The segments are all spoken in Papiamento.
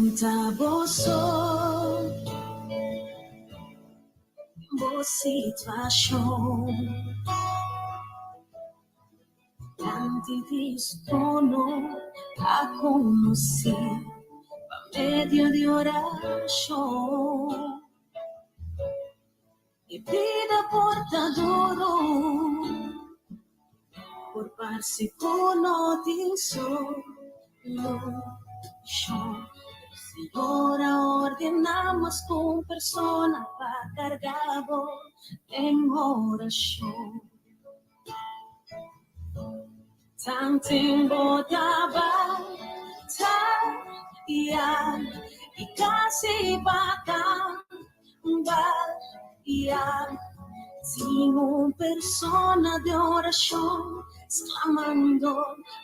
Unta boso bo situashon Dilanti di su trono ta konosí pa medio di orashon. E bida por ta duru, por parse ku no tin solushon, pero Señor a ordená mas ku un persona pa karga bo den orashon. Tanten bo ta bataya i kasi pa tambaya, tin un persona den orashon sklamando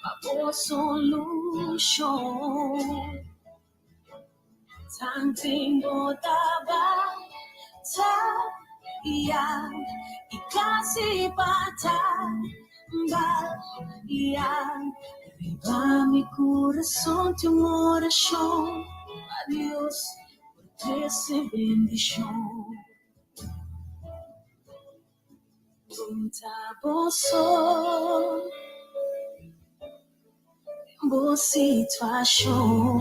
pa bo solushon. Tanten bo ta bataya i kasi pa tambaya, riba mi kurason tin un orashon pa Dios por trese bendishon. Punta boso den bo situashon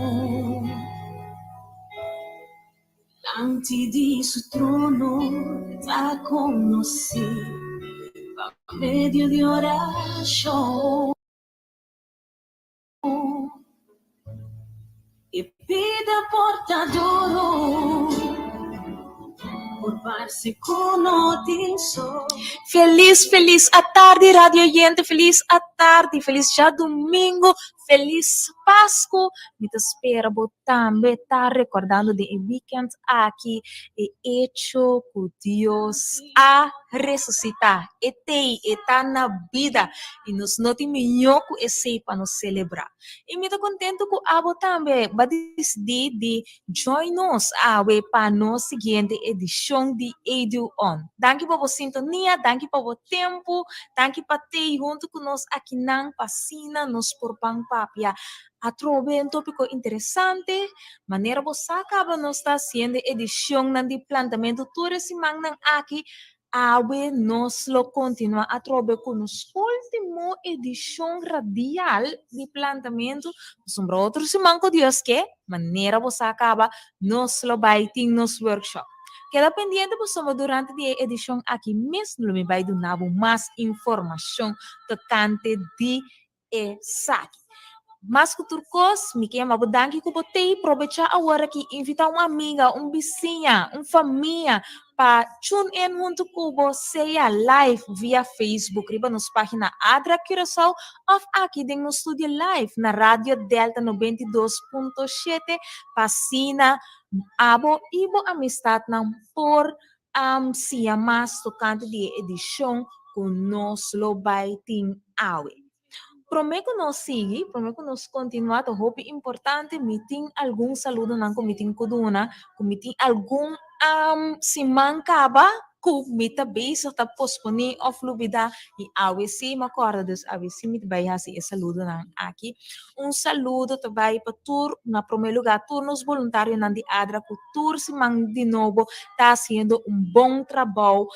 Dilanti di su trono ta konosí pa medio di orashon. E bida por ta duru, por parse ku no tin sol. Felis felis atardi radio oyente felis atardi felis djadumingu felis pasku mi ta spera bo tambe ta rekordando den e weekend aki e echo ku Dios a resusitá, e t'ei, e ta na bida, i nos no tin mihó ku esei pa nos selebrá. I mi ta kontentu ku abo tambe ba disidí di join nos awe pa nos siguiente edishon di Edu On. Danki pa bo sintonia, danki pa bo tempu, danki pa t'ei huntu ku nos akinan pa asina nos por ban papia Atrobe un tópiko interesante. Manera bo sa kaba nos ta hasiendo e edishonnan di Plantamentu tur e simannan aki. Awe nos lo kontinuá atrobe ku nos último edishon radial di Plantamentu. Pasobra otro siman ku Dios ke, manera bo sa kaba, nos lo bai tin nos workshop. Keda pendiente pasobra durante di e edishon aki mes lo mi bai duna bo mas informashon tokante di Esaki. Mas ku tur kos, mi ke yama bo danki ku bo tei. Probechá awor aki, invitá un amiga, un bisiña, un famia pa tune in huntu ku bo, sea live via Facebook riba nos página Adra Curaçao òf aki den nos studio live na Radio Delta 92.7 pa asina abo i bo amistatnan por siña mas tokante di e edishon ku nos lo bai tin awe. Promé ku nos sigui, promé ku nos kontinuá, ta hopi importante mi tin algun saludonan ku mi tin ku duna, ku mi tin algun siman kaba ku mi ta bezig ta posponé òf lubidá i awe sí mi a kòrda, dus awe sí mi ta bai hasi e saludonan aki. Un saludo ta bai pa tur, na promé lugá tur nos boluntarionan di ADRA ku tur siman di nobo ta hasiendo un bon trabou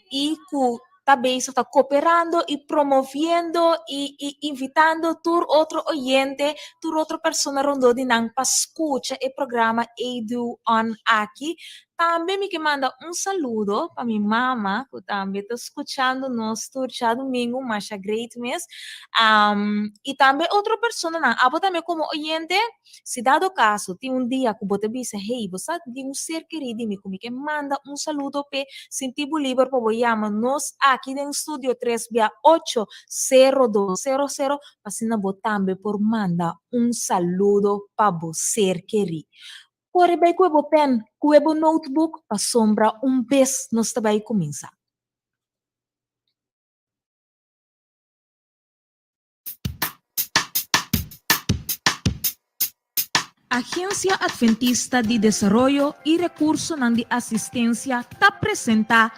i ku ta bezig ta koperando i promoviendo i i invitando tur otro oyente, tur otro persona rondó di nan pa skucha e programa Edu On aki. Tambe mi ke manda un saludo pa mi mama ku tambe ta skuchando nos tur djadumingu, masha great mes. I tambe otro personanan, abo tambe komo oyente Si dado kaso tin un dia ku bo ta bisa, Hey, bo sa di un ser kerí di mi ku mi ke manda un saludo p'e, sinti bo liber pa bo yama nos aki den Studio tres bia ocho sero dos sero sero pa asina bo tambe por manda un saludo pa bo ser kerí. Kore bai ku e bo pèn, ku e bo notebook pasobra un bes nos ta bai kuminsá. Agencia Adventista di Desaroyo y Recursonan di Asistencia ta presenta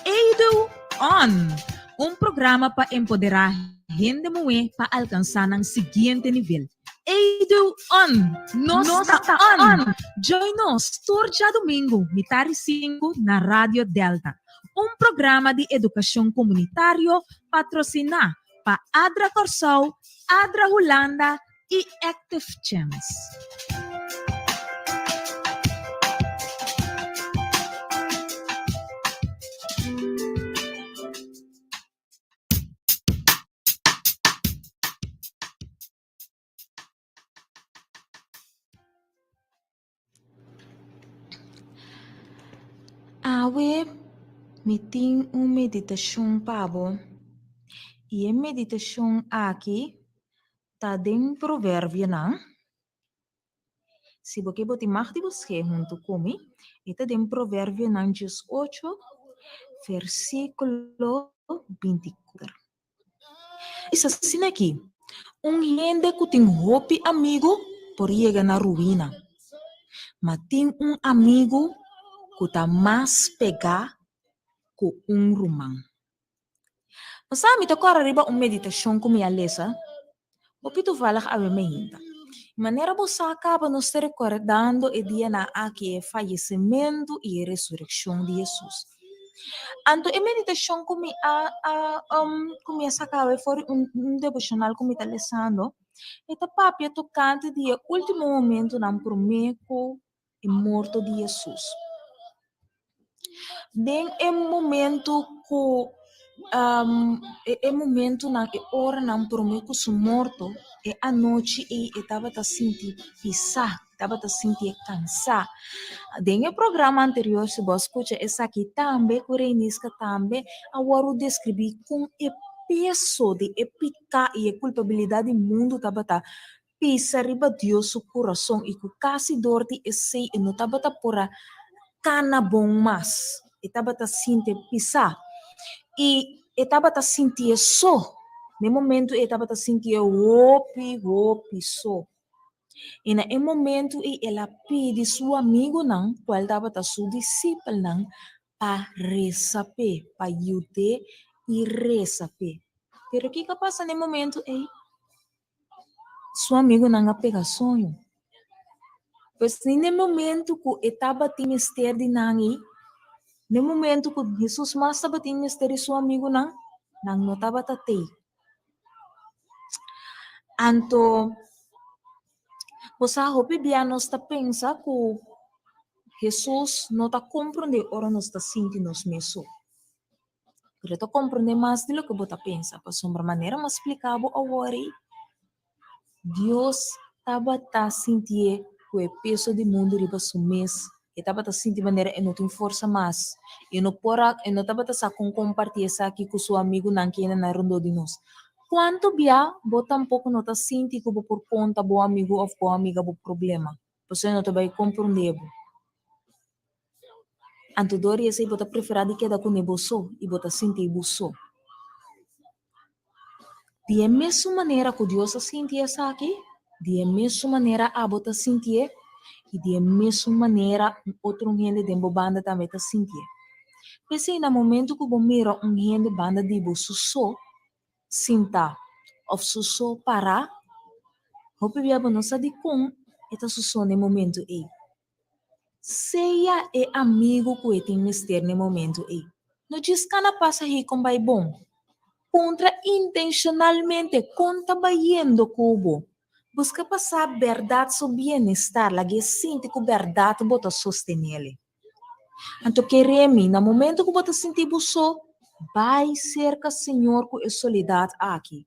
Edu On, un programa pa empodera hende muhé pa alcansa nan siguiente nivel. Edu On! Nos ta on! Join nos tur djadumingu mitari sinku na Radio Delta, un programa di edukashon komunitario patrosiná pa ADRA Kòrsou, ADRA Hulanda i Active Chance. Awe mi tin un meditashon pa bo, i e meditashon aki ta den Proverbionan. Si bo ke bo tin mag di busk'é huntu ku mi, e ta den Proverbionan 18, versíkulo 24. Bisa asina aki, Un hende ku tin hopi amigu por yega na ruina, ma tin un amigu ku ta mas pegá ku un ruman. Bo sa, mi ta kòrda riba un meditashon ku mi a lesa hopi toevallig awe mainta. Manera bo sa kaba nos ta rekordando e dianan aki e fayesimentu i e resurekshon di Hesus. Anto e meditashon ku mi a a ku mi a saka awe for di un devoshonal ku mi ta lesando, e ta papia tokante di e último momentunan promé ku e morto di Hesus. Den e momento ku e momentunan, e oranan promé ku su morto, e anochi ei e tabata sinti pisá, e tabata sintié kansá. Den e programa anterior si bo a skucha esaki tambe ku Reiniska tambe a wòrdu deskribí kon e peso di e piká i e kulpabilidat di mundu tabata pisa riba Dios su kurason i ku kasi dor di esei e no tabata por a kana bon mas. E tabata sinti pisá i e tabata sintié so. Na e momentu ei e tabata sintié hopi, hopi so. I na e momentu ei el a pidi su amigunan, kual tabata su disipelnan, pa resa p'e, pa yud'é i resa p'e. Pero kiko a pasa na e momentu ei? Su amigunan a pega soño. Pues ni n'e momento ku e tabatin mester di nan ei, n'e momento ku Hesus mas tabatin mester di su amigunan, nan no tabata tei. Anto, bo sa hopi bia nos ta pensa ku Hesus no ta komprondé ora nos ta sinti nos mes so. Pero e ta komprondé mas di loke bo ta pensa, pasobra manera mi a splika bo awor ei, Dios tabata sintié ku e peso di mundu riba su mes. E tabata sinti manera e no tin forsa mas. E no por a, e no tabata sa kon kompartí esaki ku su amigunan kendenan rondó di nos. Kuantu bia bo tampoko no ta sinti ku bo por konta bo amigu òf bo amiga bo problema, pasobra e no ta bai komprondé bo. Anto dor di esei bo ta preferá di keda kuné bo so i bo ta sinti bo so. Di e mesun manera ku Dios a sinti esaki, di e mesun manera abo ta sintié i di e mesun manera un otro hende den bo banda tambe ta sintié. P'esei na momentu ku bo mira un hende banda di bo su so sintá òf su so pará, hopi bia bo no sa dikon e ta su so na e momentu ei. Sea e amigu ku e tin mester na e momentu ei. No djis kana pasa hei kon bai bon. Puntra intenshonalmente kon ta bayendo ku bo. Buska pa sa bèrdat su bienestar, lag'é sinti ku bèrdat bo ta sostenel'e. Anto kere mi, na momentu ku bo ta sinti bo so, bai serka Señor ku e soledat aki.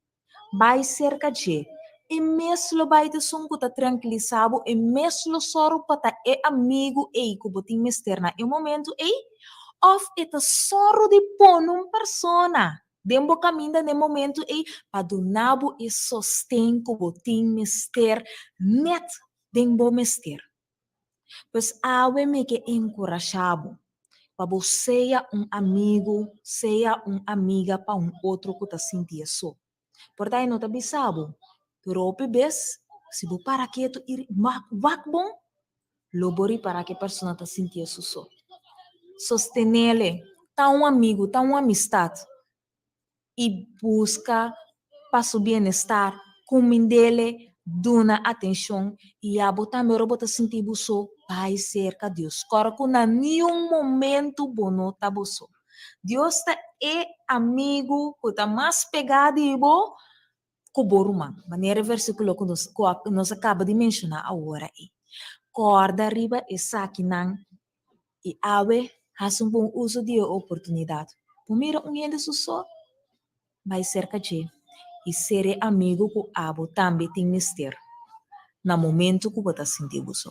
Bai serka dje. E mes lo bai ta esun ku ta trankilisá bo, e mes lo sòru pa ta e amigu ei ku bo tin mester na e momentu ei, òf e ta sòru di pone un persona den bo kaminda na e momentu ei pa duna bo e sosten ku bo tin mester nèt den bo mester. Pues awe mi ke enkurashá bo pa bo sea un amigu, sea un amiga pa un otro ku ta sinti eso. Por ta e no ta bisa bo, pero hopi bes si bo para ketu i wak bon, lo bo ripará ku e persona ta sinti eso so. Sostenele, ta un amigu, ta un amistat i buska pa su bienestar, kumindele. Duna atenshon i abo tambe ora bo ta sinti bo so, bai serka Dios. Kòrda ku na niun momentu bo no ta bo so. Dios ta e amigu ku ta mas pegá di bo ku bo ruman, manera e versíkulo ku nos ku nos a kaba di menshoná awor ei. Kòrda riba esakinan i awe hasi un bon uso di e oportunidat. Bo mira un hende su so? Bai serka dje i ser e amigu ku abo tambe tin mester na momentu ku bo ta sinti bo so.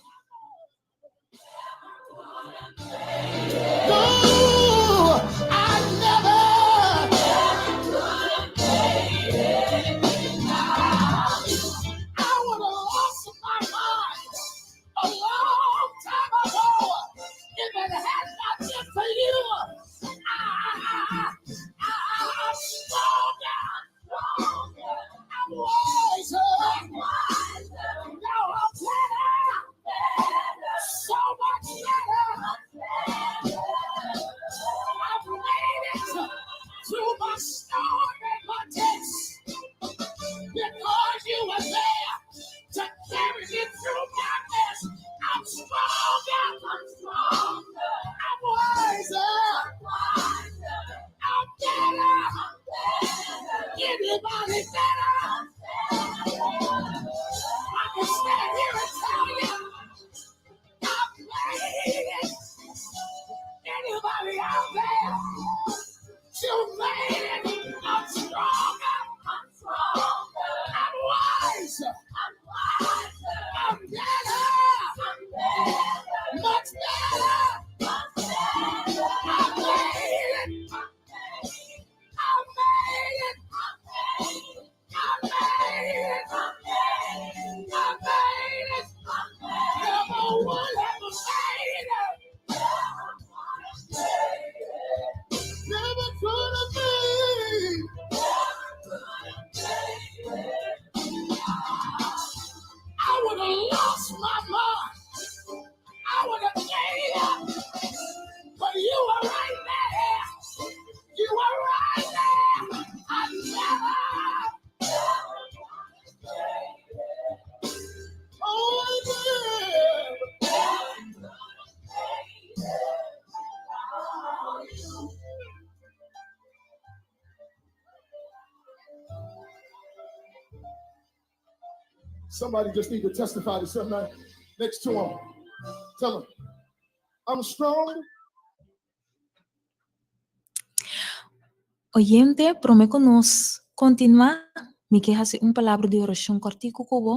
Somebody just need to testify to somebody next to them. Tell them, I'm strong. Oyente, promé ku nos kontinuá, mi ke hasi un palabra di orashon kòrtiku ku bo.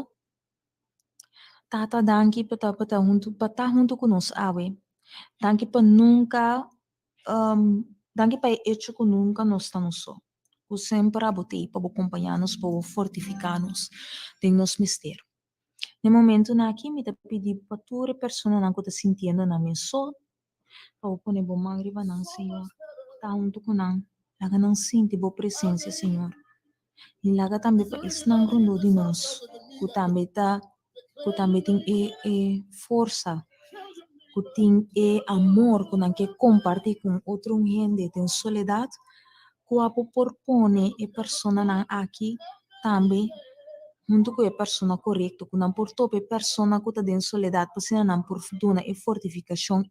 Tata, danki pa ta pa ta huntu pa ta huntu ku nos awe. Danki pa nunka danki pa e echo ku nunka nos ta nos so. Ku semper abo t'ei pa bo kompañá nos, pa bo fortifiká nos den nos mester. Den momentunan aki mi ta pidi pa tur e personanan ku ta sintiendo nan mes so, pa bo pone bo man riba nan, Señor. Ta huntu ku nan. Laga nan sinti bo presensia, Señor. I laga tambe pa esnan rondó di nos ku tambe ta ku tambe tin e e forsa, ku tin e amor ku nan ke kompartí ku un otro un hende den soledat, ku abo por pone e personanan aki tambe huntu ku e persona korekto, ku nan por topa e persona ku ta den soledat pa asina nan por duna e fortifikashon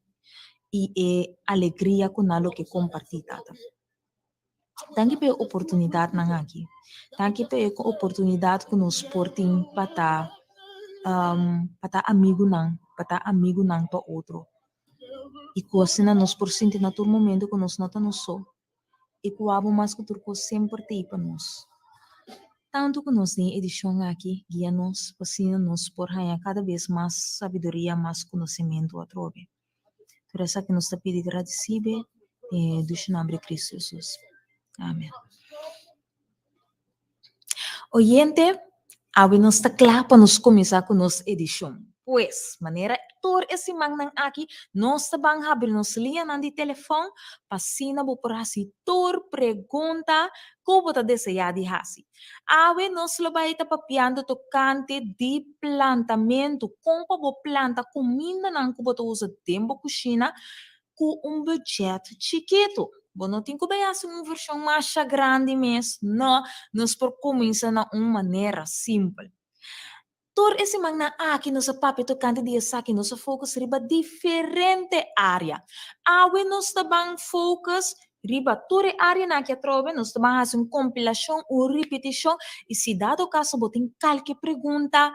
i e alegria ku nan lo ke kompartí, Tata. Danki pa e oportunidatnan aki. Danki pa e oportunidat ku nos por tin pa ta pa ta amigunan, pa ta amigunan pa otro. I ku asina nos por sinti na tur momento ku nos no ta nos so i ku abo mas ku tur kos semper ta ei pa nos. Tantu ku nos den e edishon aki guia nos pa asina nos por haña kada bes mas sabiduria, mas konosementu atrobe. Tur esaki nos ta pidi gradisibe den e dushi nomber di Cristo Jesus. Amen. Oyente, awe nos ta kla pa nos kuminsá ku nos edishon. Pues, manera tur e simannan aki, nos ta ban habri nos liñanan di telefòn pa asina bo por hasi tur pregunta ku bo ta deseá di hasi. Awe nos lo bai ta papiando tokante di plantamentu, kon pa bo planta kumindanan ku bo ta usa den bo kushina ku un budget chikitu. Bo no tin ku bai hasi un invershon masha grandi mes, no, nos por kuminsa na un manera simpel. Tur e simannan aki nos a papia tokante di esaki, nos a focus riba diferente área. Awe nos ta ban focus riba tur e áreanan aki atrobe, nos ta ban hasi un kompilashon, un ripitishon, i si dado kaso bo tin kalke pregunta,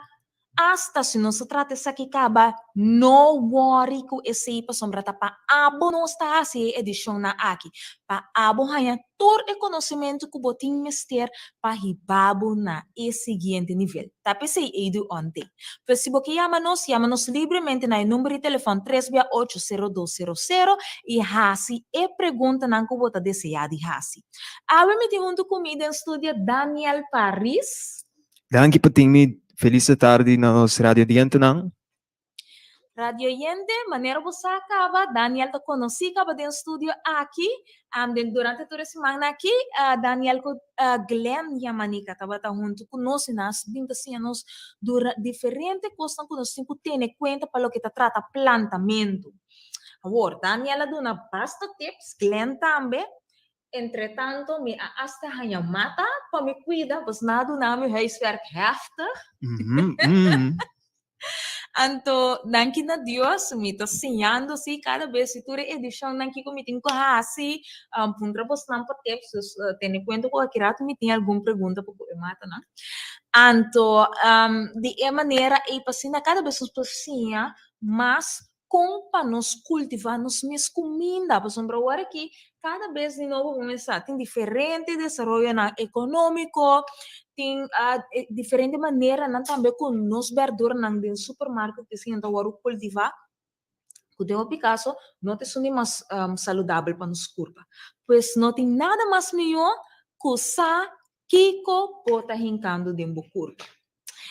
Asta si nos a trata esaki kaba, no wòri ku esei pasobra ta pa abo nos ta hasi e edishonnan aki, pa abo haña tur e konosementu ku bo tin mester pa hiba bo na e siguiente nivel. Ta p'esei Edu On t'ei. Pues si bo ke yama nos, yama nos libremente na e number di telefòn tres bia ocho sero dos sero sero i hasi e preguntanan ku bo ta deseá di hasi. Awe mi tin huntu ku mi den studio Daniel Paris. Danki pa tin mi. Felis tardi na nos radiodientenan. Radioyente, manera bo sa kaba, Daniel ta konosí kaba den studio aki. Den durante tur e simannan aki, Daniel ku Glenn Yamanika tabata huntu ku nos i nan a bin ta siña nos dura diferente kosnan ku nos tin ku tene kuenta pa loke ta trata plantamentu. Awor, Daniel a duna basta tips, Glenn tambe. Entretanto mi a hasta haña mata pa mi cuida, pues nan a duna mi huiswerk heftig. Anto, danki na Dios, mi ta siñando si cada bes si tur e edicionnan kico mi tin cu haci, puntra bosnan pa tips, dus tene cuenta cu aki rato mi tin algun pregunta pa cu e matanan. Anto, di e manera ey pa asina cada bes nos por siña mas Kon pa nos kultivá nos mes kuminda? Pasobra awor aki kada bes di nobo bo mester sa tin diferente desaroyonan ekonómiko, tin diferente maneranan tambe ku nos bèrduranan den supermarket ku esei nan ta wòrdu kultivá, ku den hopi kaso no ta esun di mas saludabel pa nos kurpa. Pues no tin nada mas mihó ku sa kiko bo ta hinkando den bo kurpa.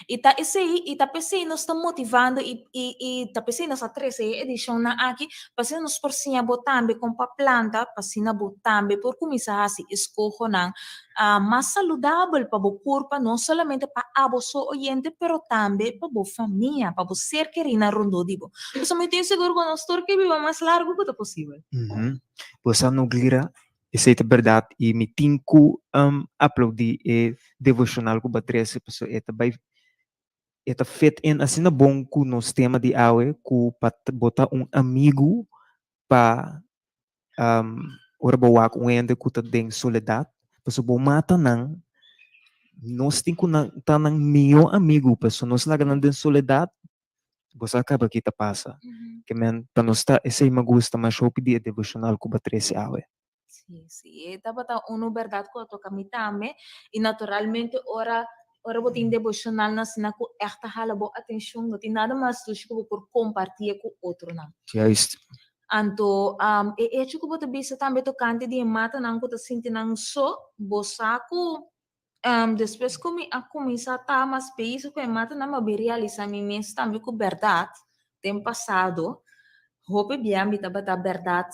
I ta esei, i ta p'esei nos ta motivando i i i ta p'esei nos a trese e edishonnan aki, pa asina nos por siña bo tambe kon pa planta, pa asina bo tambe por kuminsá hasi eskohonan mas saludabel pa bo kurpa, no solamente pa abo so oyente, pero tambe pa bo famia, pa bo ser kerinan rondó di bo. Pasobra mi tin sigur ku nos tur ke biba mas largu ku ta posibel. Bo sa no glira Esei ta bèrdat i mi tin ku aplaudí e devoshonal ku bo a trese pasobra e ta bai e ta fit in asina bon ku nos tema di awe ku pa bo ta un amigu pa ora bo wak un hende ku ta den soledat pasobra bo mata nan nos tin ku nan ta nan mihó amigu pasobra nos laga nan den soledat Bo sa kaba ki ta pasa. Ke men pa nos ta esei mi a gusta mas hopi di e devoshonal ku bo a trese awe. Sí, sí, e tabata unu bèrdat ku a toka mi tambe. I naturalmente ora ora bo tin deboshonalnan asina ku ègt ta hala bo atenshon, no tin nada mas dushi ku bo por kompartié ku otronan. Juist. Anto e echo ku bo ta bisa tambe tokante di e matanan ku ta sinti nan so, bo sa ku Despues ku mi a kuminsá ta mas bezig ku e matanan mi a bin realisá mi mes tambe ku bèrdat den pasado hopi bia mi tabata bèrdat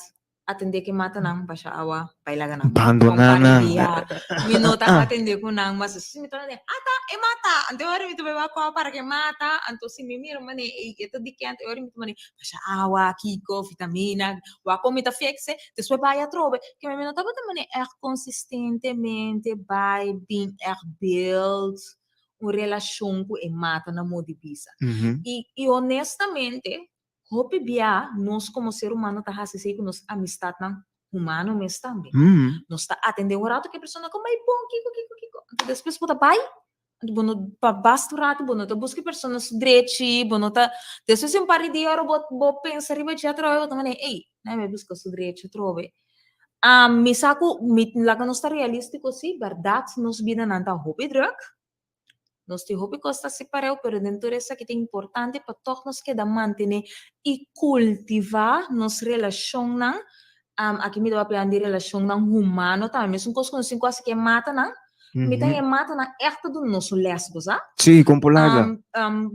atendé ku e matanan basha awa bai laga nan. Bandoná nan. Mi no ta atendé ku nan mas si mi tabata ata e mata anto e ora mi ta bai wak ku awa para ku e mata anto si mi mira manera e ta di kènt e ora mi ta manda basha awa kiko vitamina Wak kon mi ta fixe, despues bai atrobe. Ke mi no tabata manera ègt konsistentemente bai bin ègt build un relashon ku e mata na modo di bisa. I i honestamente, hopi bia nos komo ser humano ta hasi esei ku nos amistatnan humano mes tambe. Nos ta atendé un rato ku e persona kon bai bon, kiko, kiko, kiko. Anto despues bo ta bai Bo no pa basta un rato bo no ta buska e persona su drechi, bo no ta despues di un par di dia ora bo bo pensa riba dje atrobe bo ta manera ey nan a buska su drechi atrobe. Mi sa ku mi laga nos ta realístiko si bèrdat nos bidanan ta hopi drùk, nos tin hopi kos ta hasi pareu pero den tur esaki ta importante pa tòg nos keda mantené i kultivá nos relashonnan, aki mi ta papia di relashonnan humano tambe mesun kos ku nos tin ku hasi ku e matanan. Mi ta e matanan ègt ta duna nos un lès, bo sa? Sí, kon por laga.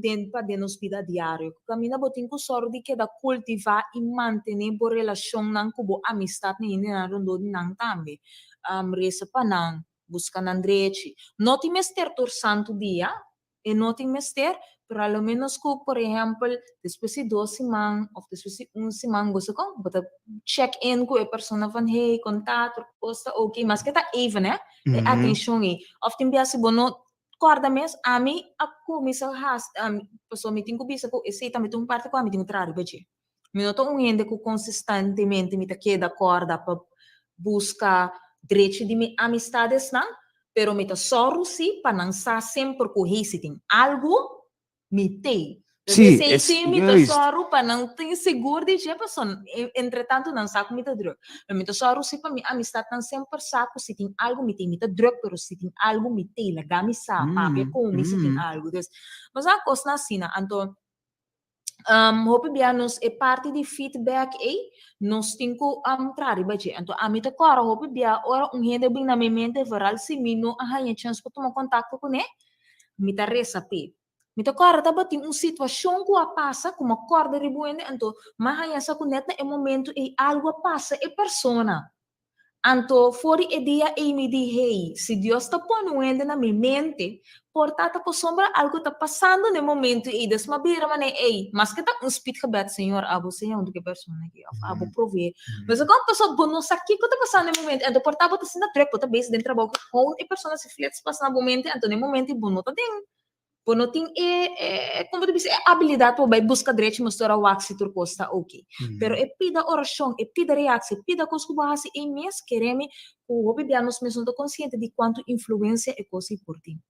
Den pa den nos bida diario. Ku kaminda bo tin ku sòru di keda kultivá i mantené bo relashonnan ku bo amistatnan i hendenan rondó di nan tambe. Resa pa nan, buska nan drechi. No tin mester tur santu dia, E no tin mester, pero a lo menos ku, por ehèmpel, despues di dos siman òf despues di un siman bo sa kon, bo ta check in ku e persona van hey, kon ta, tur kos ta oké, maske ta even hè, e atenshon ei. Òf tin bia si bo no kòrda mes, ami a kuminsá hasi, pasobra mi tin ku bisa ku esei tambe ta un parti ku ami tin ku traha riba dje. Mi no ta un hende ku konsistentemente mi ta keda kòrda pa buska drechi di mi amistadesnan, pero mi ta sòru si pa nan sa semper ku hey si tin algu mi tei. Sí, Esei es sí mi ta juist. sòru pa nan tin sigur di dje pasobra entretantu nan sa ku mi ta drùk. Pero mi ta sòru si pa mi amistatnan semper sa ku si tin algu mi tei. Mi ta drùk pero si tin algu mi tei. Laga mi sa, papia ku mi si tin algu. Dus, bo sa kosnan asina. Anto hopi bia nos e parti di feedback ei nos tin ku traha riba dje. Anto ami ta kòrda hopi bia ora un hende bin na mi mente vooral si mi no a haña chèns pa tuma kontakto kuné, mi ta resa p'e. Mi ta kòrda tabatin un situashon ku a pasa ku mi a kòrda riba un hende anto mi a haña sa ku nèt na e momentu ei algu a pasa e persona. Anto for di e dia ei mi di, Hey, si Dios ta pone un hende na mi mente, por ta ta pasobra algu ta pasando na e momentu ei. Des mi a bira manera, Ey, maske ta un speedgebed, Señor, abo siña huntu ku e persona aki, òf abo provee. Pasobra kon pasobra bo no sa kiko ta pasando na e momentu, anto por ta bo ta sinta drùk, bo ta bezig den trabou, hou e persona si flits pasa na bo mente, anto na e momentu ei bo no ta den Bo no tin e, e, como ta bisa, e habilidad pa bo bai busca drechi mester a wak si tur cos ta oké. Pero e pida oracion, e pida reactie, e pida cos cu bo haci ei mes, kere mi cu hopi bia nos mes no ta consciente di cuanto influencia e cos ei por tin.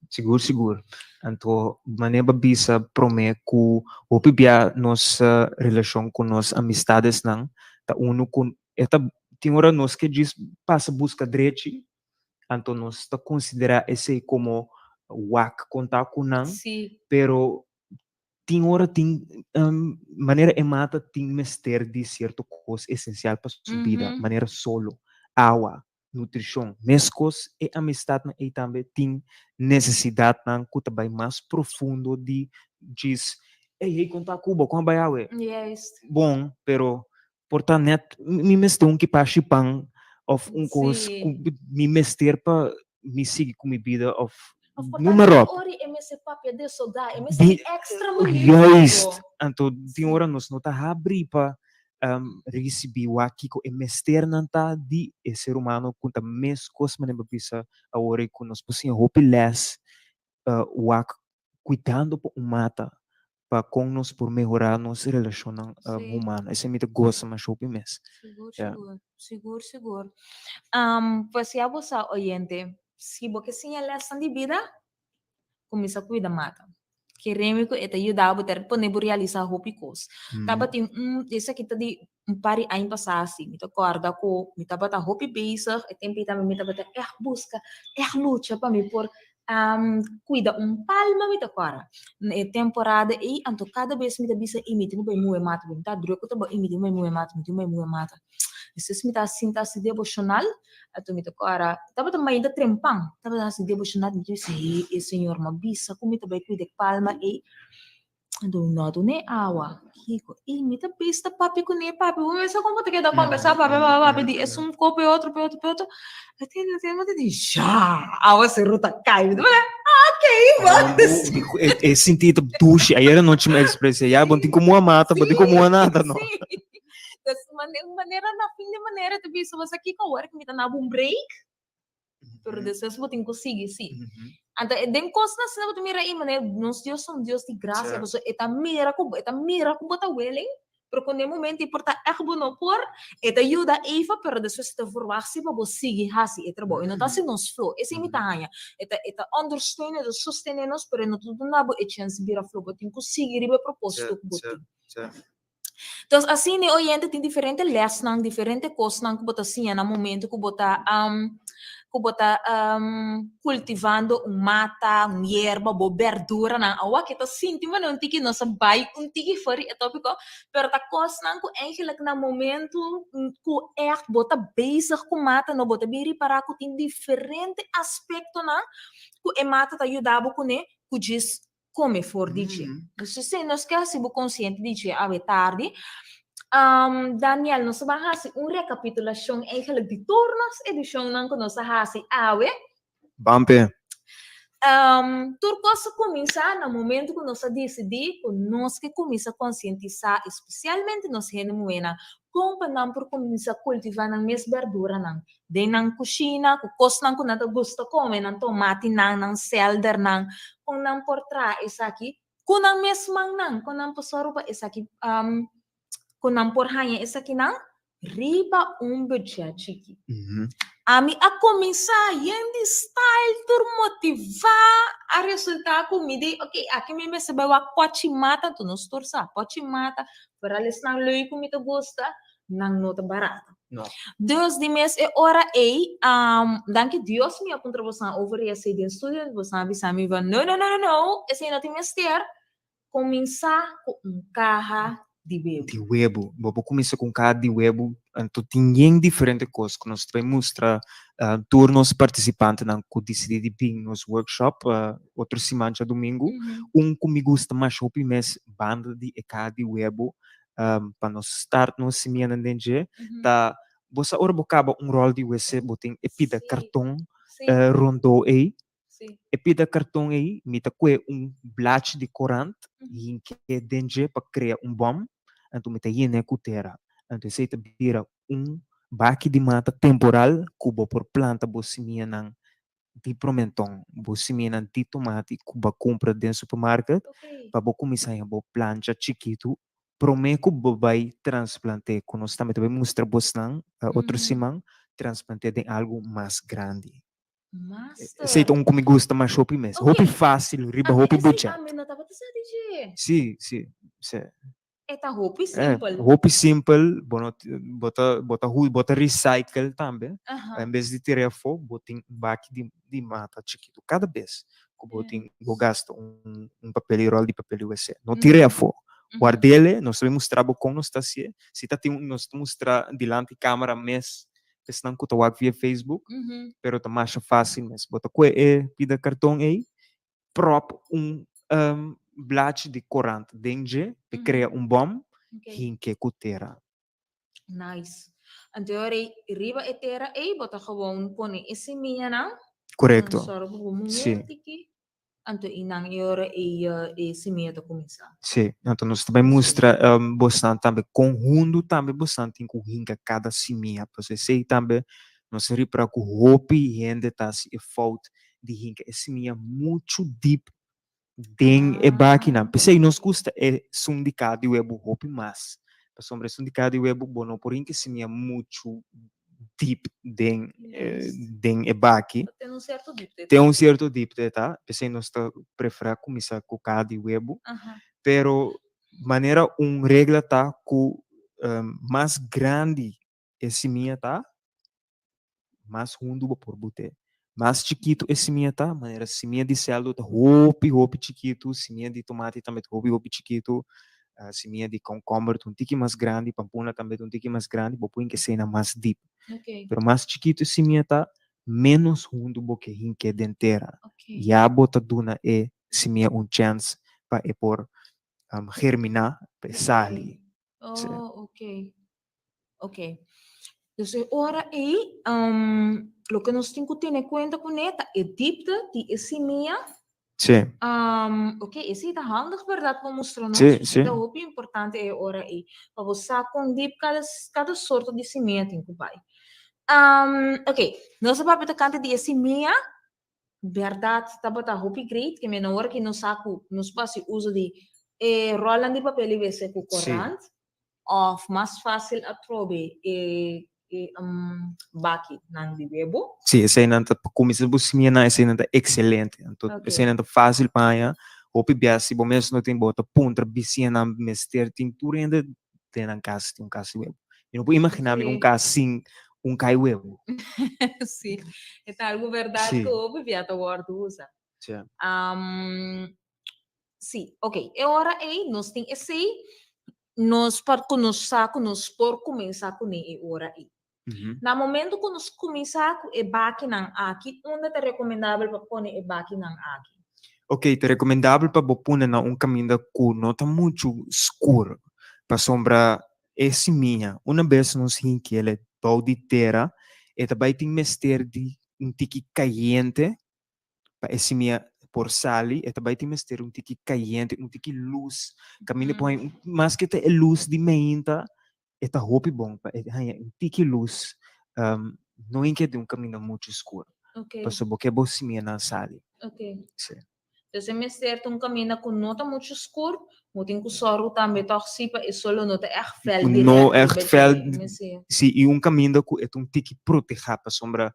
Sigur, sigur. Anto, manera bo a bisa prome cu hopi bia nos relacion cu nos amistadesnan ta uno cu e ta, tin ora nos ke djis pasa busca drechi, Anto nos ta konsiderá esei komo wak kontá ku nan, pero tin ora tin manera e mata tin mester di sierto kos esensial pa su bida, manera solo, awa, nutrishon. Meskos e amistatnan ei tambe tin nesesidatnan ku ta bai mas profundo di djis, ey, hey, kontá ku bo, kon a bai awe? Bon, pero Por ta net mi mester un kipashi pan of un kos ku mi mester pa mi sigui ku mi bida of Of por ta noem maar net op. ora e mester papia desogá, e mester Di di extra minuut juist. bo. Anto tin ora nos no ta habri pa risibí wak kiko e mesternan ta di e ser humano ku ta meskos manera bo bisa awor ei ku nos por siña hopi lès wak kuidando pa un mata pa kon nos por mehorá nos relashonnan humano. Esei mi ta gosa masha hopi mes. Sigur, Ya. sigur, sigur, sigur. Pues ya bo sa, oyente, si bo ke siña lèsnan di bida, kuminsá kuida mata. Keremi ku e ta yuda bo, ta pone bo realisá hopi kos. Tabatin un, esaki ta di un par di aña pasá si, mi ta kòrda ku mi tabata hopi bezig, e tempu ei tambe mi tabata ègt buska, ègt lucha pa mi por kuida un palma mi ta kòrda. Na e temporada ei, anto kada bes mi ta bisa ei mi tin ku bai muhe mata, mi ta drùk ku trabou, ei mi tin ku bai muhe mata, mi tin ku bai muhe mata. Despues mi ta sinta hasi deboshonal, anto mi ta kòrda, tabata mainta trempan, tabata hasi deboshonal, mi ta bisa, hei e Señor mi a bisa ku mi ta bai kuida e palma ei. Anto mi no a dun'é awa. Kiko? I mi ta bista papia kuné, papia. Bo mester kon bo ta keda kombersá, papia, papia, papia di esun ko pa e otro, pa e otro, pa e otro. A tende, a tende, mi ta di, ya, awa seru ta kai. Mi ta bira, okey, bo. E sinti ta dushi. Ayer anochi mi a ekspres'é, ya, bo no tin komo a mata, bo no tin komo a nada, no. Sí. Dus manera na fin di manera ta bisa bo sa kiko awor ku mi ta na bo un break. Pero despues bo tin ku sigui sí. Anto e den kosnan asina bo ta mira ei manera nos Dios ta un Dios di grasia pasobra e ta mira ku bo e ta mira ku bo ta willing pero ku den momento ei por ta ègt bo no por e ta yuda Eva pero despues e ta verwagt si pa bo sigui hasi e trabou e no ta hasi nos flo esei mi ta haña e ta e ta ondersteunen e ta sostene nos pero e no ta duna bo e chèns di bira flo bo tin ku sigui riba e propósito ku bo tin. Entonces, asina e oyente tin diferente lesnan, diferente kosnan ku bo ta siña na momento ku bo ta ku bo ta kultivando un mata, un yerba, bo berduranan. Awa ke ta sinti manera un tiki nos a bai un tiki for di e tópiko, pero ta kosnan ku eigenlijk na momento ku ègt bo ta bezig ku mata no bo ta bin ripará ku tin diferente aspektonan ku e mata ta yuda bo kuné ku djis come for di dje. Dus esei nos ke hasi bo konsiente di dje awe tardi. Daniel, nos ta ban hasi un rekapitulashon eigenlijk di tur nos edishonnan ku nos a hasi awe. Ban p'e. Tur kos a kuminsá na momentu ku nos a disidí ku nos ke kuminsá konsientisá, espesialmente nos hende muhénan. Kon pa nan por kuminsá kultivá nan mes bèrduranan den nan kushina ku kosnan ku nan ta gusta kome, nan tomatinan, nan sèldernan, kon nan por traha esaki ku nan mes mannan, kon nan por sòru pa esaki ku nan por haña esakinan riba un budget chiki. Ami a kuminsá yen di style tur motivá a resultá ku mi di ok aki mi mester bai wak pòchi mata anto nos tur sa pòchi mata foral esnan leuk ku mi ta gusta nan no ta barata. No. Dus di mes e ora ei danki Dios mi a puntra bosan over esei den studio bosan a bisa mi van no no no no no esei no tin mester Kuminsá ku un kaha di webu. Di webu. Bo por kuminsá ku un kaha di webu. Anto tin yen diferente kos ku nos ta bai mustra tur nos partisipantenan ku disidí di bin nos workshop otro siman djadumingu. Un ku mi gusta masha hopi mes banda di e kaha di webu pa nos start nos simianan den dje ta bo sa ora bo kaba un ròl di wc bo tin e pida karton rondó ei. E pida karton ei mi ta kue un blachi di korant hink'é den dje pa krea un bòm, anto mi ta yen'é ku tera. Anto esei ta bira un baki di mata temporal ku bo por planta bo simianan di promenton, bo simianan di tomati ku bo a kumpra den supermarket pa bo kuminsá haña bo plancha chikitu promé ku bo bai transplant'é, ku nos tambe ta bai mustra bosnan otro siman, transplant'é den algu mas grandi. Master. Esei ta un ku mi gusta mas hopi mes. Ok. Hopi fácil, riba Ami hopi esei budget. tambe no tabata sa di dje. Sí, sí, sí. E ta hopi Eh, simpel. hopi simpel, bo no ti- bo ta bo ta hu- bo ta recycle tambe. Aha. En bes di tira afó, bo tin un baki di di mata chikitu. Kada bes ku bo tin bo gasta un un papel di ròl di papel di wc. No tira afó. Ward'ele, nos ta bin mustra bo kon nos ta hasié. Si ta tin un nos ta mustra dilanti kamera mes Esnan ku ta wak via Facebook, pero ta masha fásil mes. Bo ta kue e pida karton ei, pròp un blachi di korant den dje pa e krea un bòm, hink'é ku tera. Nice. Anto e ora ei, riba e tera ei bo ta gewoon pone e simianan. Korekto. Sòru pa bo muhé Sí. tiki. Anto i nan e ora ei e simia ta kuminsá. Sí, anto nos ta bai mustra bosnan tambe kon hundu tambe bosnan tin ku hinka kada simia. Pasobra esei tambe nos a ripara ku hopi hende ta hasi e fout di hinka e simia muchu dip den e bakinan. P'esei nos gusta e sun di kada di webu hopi mas. Pasobra esun di kada di webu bo no por hinka e simia muchu deep den den e baki. Ten un cierto diepte. Ten un cierto diepte ta, p'esei nos ta preferá kuminsá ku kaha di webu. Pero manera un regla ta ku mas grandi e simia ta, mas hundu bo por but'é. Mas chikitu e simia ta, manera simia di seldo ta hopi hopi chikitu, simia di tomati tambe ta hopi hopi chikitu, simia di komkomber ta un tiki mas grandi, pampuna tambe ta un tiki mas grandi, bo por hinka eseinan mas dip. Pero mas chikitu e simia ta, ménos hundu bo ke hink'é den tera. Ya bo ta duna e simia un chèns pa e por germiná, pa e sali. Oh, ok. Ok. Dus e ora ei, loke nos tin ku tene kuenta kuné ta e dipte di e simia. Sí. Ok, esei ta handig bèrdat pa mustra nos. Sí, sí. Ta hopi importante e ora ei, pa bo sa kon dip kada, kada sorto di simia tin ku bai. Ok, nos a papia tokante di e simia. Bèrdat tabata hopi great, ke men ora ki nos sa ku nos por hasi uso di e ròlnan di papel i wese ku korant, òf mas fásil atrobe e e bakinan di webu. Sí, eseinan ta pa kuminsá bo simianan, eseinan ta ekselente. Anto eseinan ta fásil pa haña. Hopi biaha si bo mes no tin bo ta puntra bisiñanan mester tin tur hende den nan kas tin un kas di webu. Mi no por imaginá mi un kas sin un kai webu. Sí, e ta algu bèrdat ku hopi bia ta wòrdu usa. Sí. Sí, ok. E ora ei nos tin esei, nos por ku nos sa ku nos por kuminsá kuné e ora ei. Na momento ku nos kuminsá ku e bakinan aki, unda ta rekomendabel pa pone e bakinan aki? Ok, ta rekomendabel pa bo pone na un kaminda ku no ta muchu skur, pasobra e simia, una bes nos hinkiel bou di tera, e ta bai tin mester di un tiki kayente pa e simia por sali, e ta bai tin mester un tiki kayente, un tiki lus, kaminda por haña, maske ta e lus di meinta. E ta hopi bon pa e haña un tiki lus, no hinke den un kaminda muchu skur. Pasobra bo ke bo simianan sali. Sí. Dus e mester ta un kaminda ku no ta muchu skur, bo tin ku sòru tambe tòg si pa e solo no ta ègt fèl dirèkt No ègt fèl, si, i un kaminda ku e ta un tiki protehá pasobra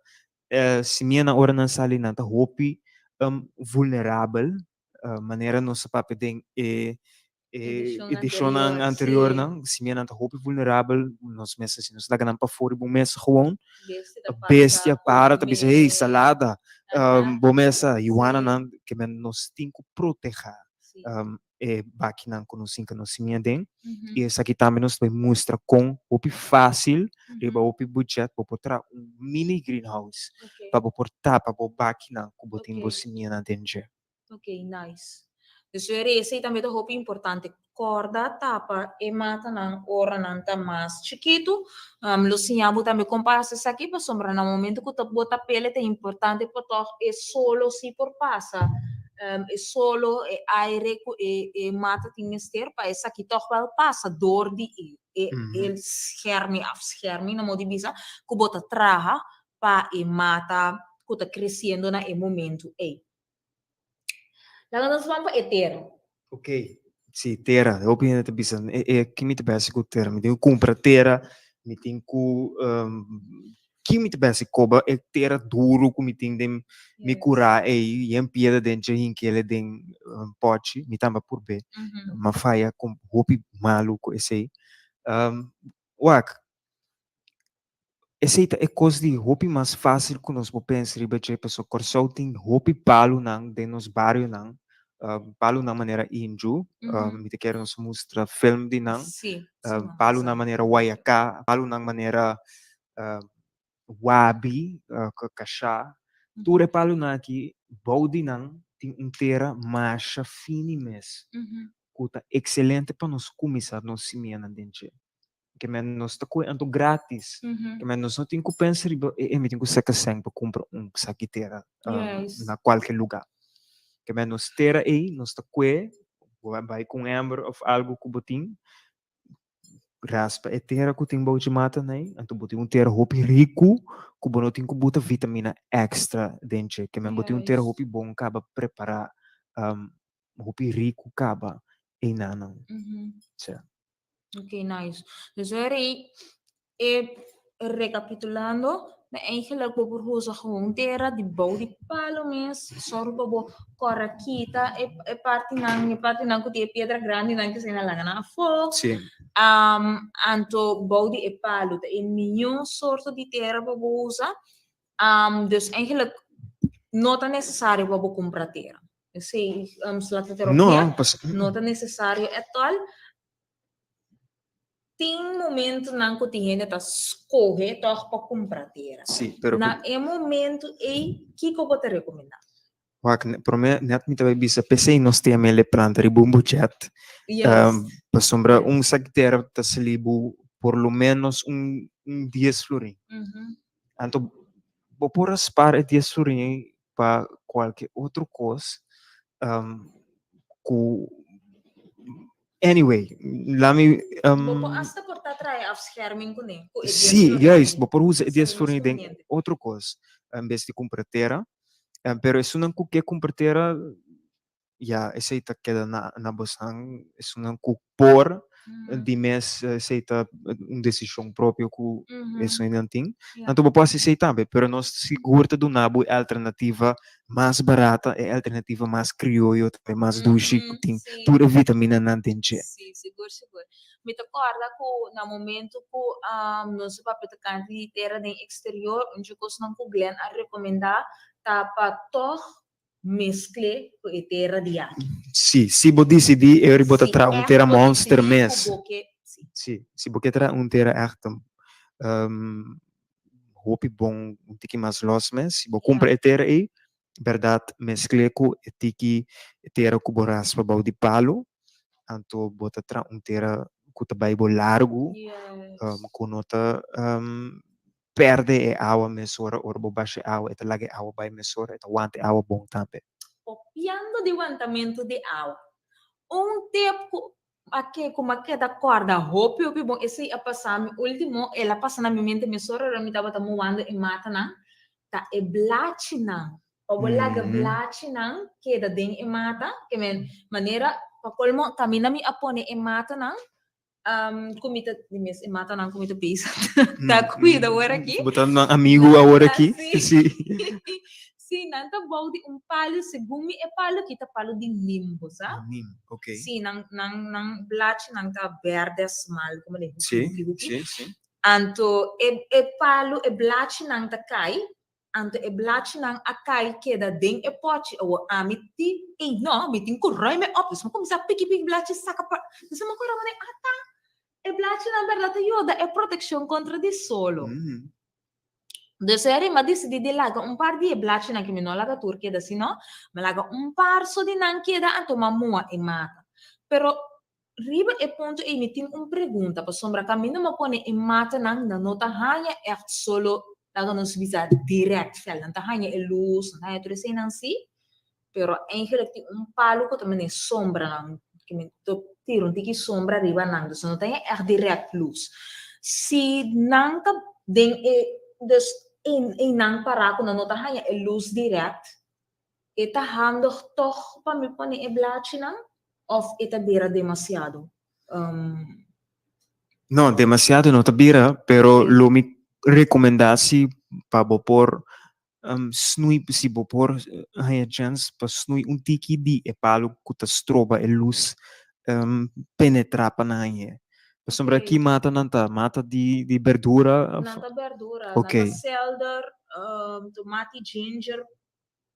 simianan ora nan sali nan ta hopi vulnerabel manera nos a papia den e edishonnan anteriornan, simianan ta hopi vulnerabel, nos mester si nos laga nan pafó riba un mesa gewoon, bestia para ta bisa hey salada, bo mesa, yuananan, ke men nos tin ku protehá e bakinan ku nos hinka nos simia den, i esaki tambe nos ta bai mustra kon hopi fásil riba hopi budget bo por traha un mini greenhouse pa bo por tapa bo bakinan ku bo tin bo simianan den dje. Ok, nice. Dus weer esei tambe ta hopi importante. Kòrda tapa e matanan ora nan ta mas chikitu. Lo siña bo tambe kon pa hasi esaki pasobra na momento ku bo ta pele ta importante pa tòg e solo si por pasa. E solo, e aire ku e e mata tin mester pa esaki tòg wèl pasa dor di e e e schermi, afscherming na modo di bisa, ku bo ta traha pa e mata ku ta kresiendo na e momento ei. Laga nos ban pa e tera. Ok, si, tera. Hopi hende ta bisa, e, e, ki mi ta besi ku tera? Mi tin ku kumpra tera, mi tin ku, ki mi ta besi koba e tera duru ku mi tin den mi kurá ei, yen piedra den dje hinkele den pòchi, mi tamba purbe. M'a faya ku hopi malu ku esei. Wak, Esei ta e kos di hopi mas fásil ku nos por pensa riba dje, pasobra Kòrsou tin hopi palunan den nos barionan, palunan manera Inju, mi ta kere nos mustra film di nan, palunan manera Wayaká, palunan manera Wabi, Kashá, tur e palunan aki bou di nan tin un tera masha fini mes, ku ta ekselente pa nos kuminsá nos simianan den dje. Ke men nos ta koe anto gratis. Ke men nos no tin ku pensa riba e mi tin ku saka sèn pa kumpra un saki tera na kualke lugá. Ke men nos tera ei nos ta koe, bo a bai ku un ember òf algu ku bo tin, raspa e tera ku tin bou dje mata nei, anto bo tin un tera hopi riku ku bo no tin ku buta vitamina èkstra den dje. Ke men bo tin un tera hopi bon kaba prepará, hopi riku kaba einanan. Sea. Ok, nice. Dus hoor e recapitulando, na eigenlijk bo por usa gewoon tera di bou di palo mes, sòru pa bo kòrda kita e e partinan, e partinan ku tin e piedra grandinan ke esei laga nan afó. Sí. Anto bou di e palo ta e mihó sorto di tera pa bo usa. Dus eigenlijk no ta nesesario pa bo kumpra tera. Esei slaat het erop No, neer. pas, No ta necesario at all. Tin momentonan ku tin hende ta skohe tòg pa kumpra tera. Sí, pero Na e momento ei, kiko bo ta rekomendá? Wak, promé net mi ta bai bisa, p'esei nos tin e planta riba un budget. Yes. Pasobra un sak tera ta sali bo por lo menos un 10 florin. Anto bo por a spar e 10 florin ei pa kualke otro kos ku anyway la mi Bo por asta por ta trae afscherming kuné ku e dies Sí, florin juist, ei. bo por usa e dies Seria mas florin den conveniente. otro kos en bes di kumpra tera. Pero esunnan ku ke kumpra tera ya esei ta keda na na bosnan esunnan ku por di mes esei ta un desishon propio ku esunnan tin. Anto bo por hasi esei tambe, pero nos sigur ta duna bo e alternativa mas barata, e alternativa mas krioyo tambe mas dushi ku tin tur e vitaminanan den dje. Sí, sigur sigur. Mi ta kòrda ku na momento ku nos a papia tokante di tera den eksterior, un dje kosnan ku Glenn a rekomendá ta pa tòg mescle cu e tera di aki. Sí, si bo dicidí e ora bo ta Si traha un echt tera bo monster dicidí cu mes. bo ke, sí. Sí, si bo ke traha un tera echt hopi bon, un tiki mas los mes, si bo cumpra e tera ei, berdad mescle cu e tiki tera cu bo raspa bou di palo, anto bo ta traha un tera cu ta bai bo largu, cu no ta perde e awa mesora, ora bo basha e awa e ta laga e awa bai mesora, e ta wanta e awa bon tambe. Papiando di wantamentu di awa, un tip ku a ke ku mi a keda kòrda hopi hopi bon, esei a pasa mi último, el a pasa na mi mente mesora ora mi tabata muando e matanan, ta e blachinan. Pa bo laga blachinan keda den e mata, ke men manera pa kolmo kaminda mi a pone e matanan, ku mi ta, di mes e matanan ku mi ta bisa ta kuida awor aki. Bo ta nan amigu awor aki. Si. Si, nan ta bou di un palu, segun mi e palu aki ta palu di nim, bo sa? Nim, ok. Si, nan nan nan blachinan ta berde smal, komo di huki huki huki. Si, si. Anto e e palu, e blachinan ta kai, Anto e blachinan a kai keda den e pòchi. Awor ami di, Ey no, mi tin ku ruim e op. Dus mi kuminsá piki piki blachi saka pa. Dus mi kora manera, ata, e blachinan bèrdat ta yuda e protekshon kontra di solo. Dus eri mi a disidí di laga un par di e blachinan ke mi no laga tur keda sino mi laga un par so di nan keda anto mi a mua e mata. Pero Riba e punto ei mi tin un pregunta, pasobra kaminda mi a pone e matanan, nan no ta haña ègt solo, laga nos bisa, dirèkt vèl. Nan ta haña e lus, nan ta haña tur eseinan sí, pero eigenlijk tin un palu ku ta mane sombra nan, ku mi ta tira un tiki sombra riba nan, dus nan no ta haña ègt dirèkt lus. Si nan ta den e, dus einan pará ku nan no ta haña e lus dirèkt, E ta handig tog pa mi pone e blachinan of e ta bira demasiado? No, demasiado no ta bira, pero lo mi recomenda si pa bo por snui, si bo por haña chance pa snui un tiki di e palo cu ta stroba e luz penetra pa nan hañ'e. Pasobra ki mata nan ta? Mata di di berdura? Nan ta berdura, nan ta selder, tomati, ginger,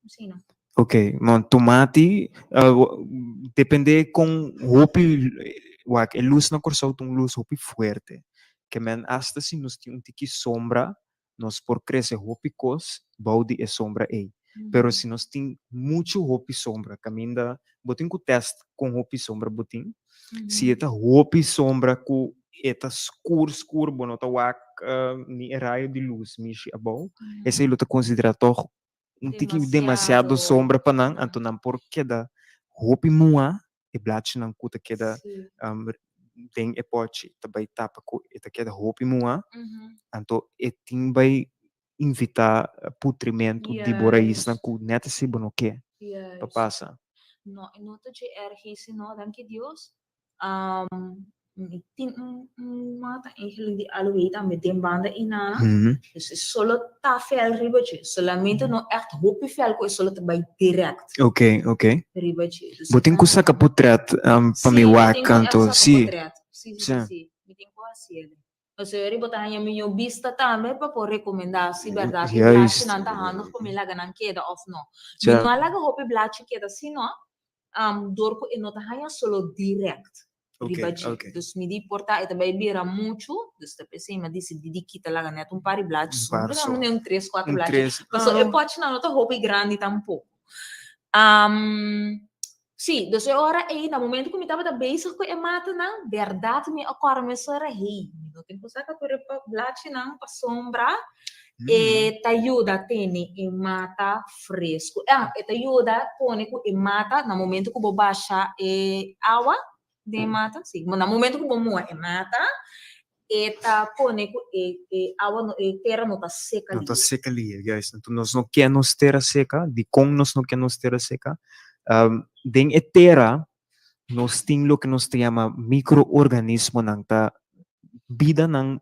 asina. Ok, mon tomati depende kon hopi wak e lus na Kòrsou ta un lus hopi fuerte ke men asta si nos tin un tiki sombra nos por krese hopi kos bou di e sombra ei pero si nos tin muchu hopi sombra kaminda bo tin ku tèst kon hopi sombra bo tin si e ta hopi sombra ku e ta skur skur bo no ta wak ni e rayo di lus mishi abou esei lo ta konsiderá tòg un tiki demasiado sombra pa nan anto nan por keda hopi muhá e blachinan ku ta keda den e pòchi ta bai tapa ku e ta keda hopi muhá anto e tin bai invitá putrimentu di bo raisnan ku nèt así bo no ke pa pasa. No, e no ta dje erg esei no, danki Dios. Mi tin un un mata eigenlijk di aloe tambe den banda inana. Dus e solo ta fel riba dje. Solamente no echt hopi fel ku e solo ta bai direct. Oké, oké. Riba dje. Dus Bo tin ku saka potret pa mi Sí, mi wak tin ku echt anto. saka Sí. potret. Sí, sí, Sí. sí, sí. Mi tin ku hasié. Pasobra eri bo ta haña miño bista tambe pa por rekomendá si bèrdat e Juist. blachinan ta handig pa mi laga nan keda òf no. Mi Ja. no a laga hopi blachi keda sino dor ku e no ta haña solo dirèkt riba dje. Dus mi di por ta e ta bai bira muchu, dus ta p'esei mi a disidí di kita laga nèt un par di blachi Un so. par Mi so. un tres kuater Un blachi. tres. Pasobra e pòchinan no ta hopi grandi tampoko. Sí, dus e ora ei, na momento ku mi tabata bezig ku e matanan, bèrdat mi a kòrda mesora, hey, mi no tin ku saka tur e blachinan pasobra e ta yuda tene e mata fresku. Ah, e ta yuda pone ku e mata, na momento ku bo basha e awa den e mata, sí, na momento ku bo muha e mata, e ta pone ku e e awa no e tera no ta seka No ta lihe. seka lihe, juist. Anto nos no ke nos tera seka. Dikon nos no ke nos tera seka? Den e tera nos tin loke nos ta yama mikroorganismonan, ta bidanan,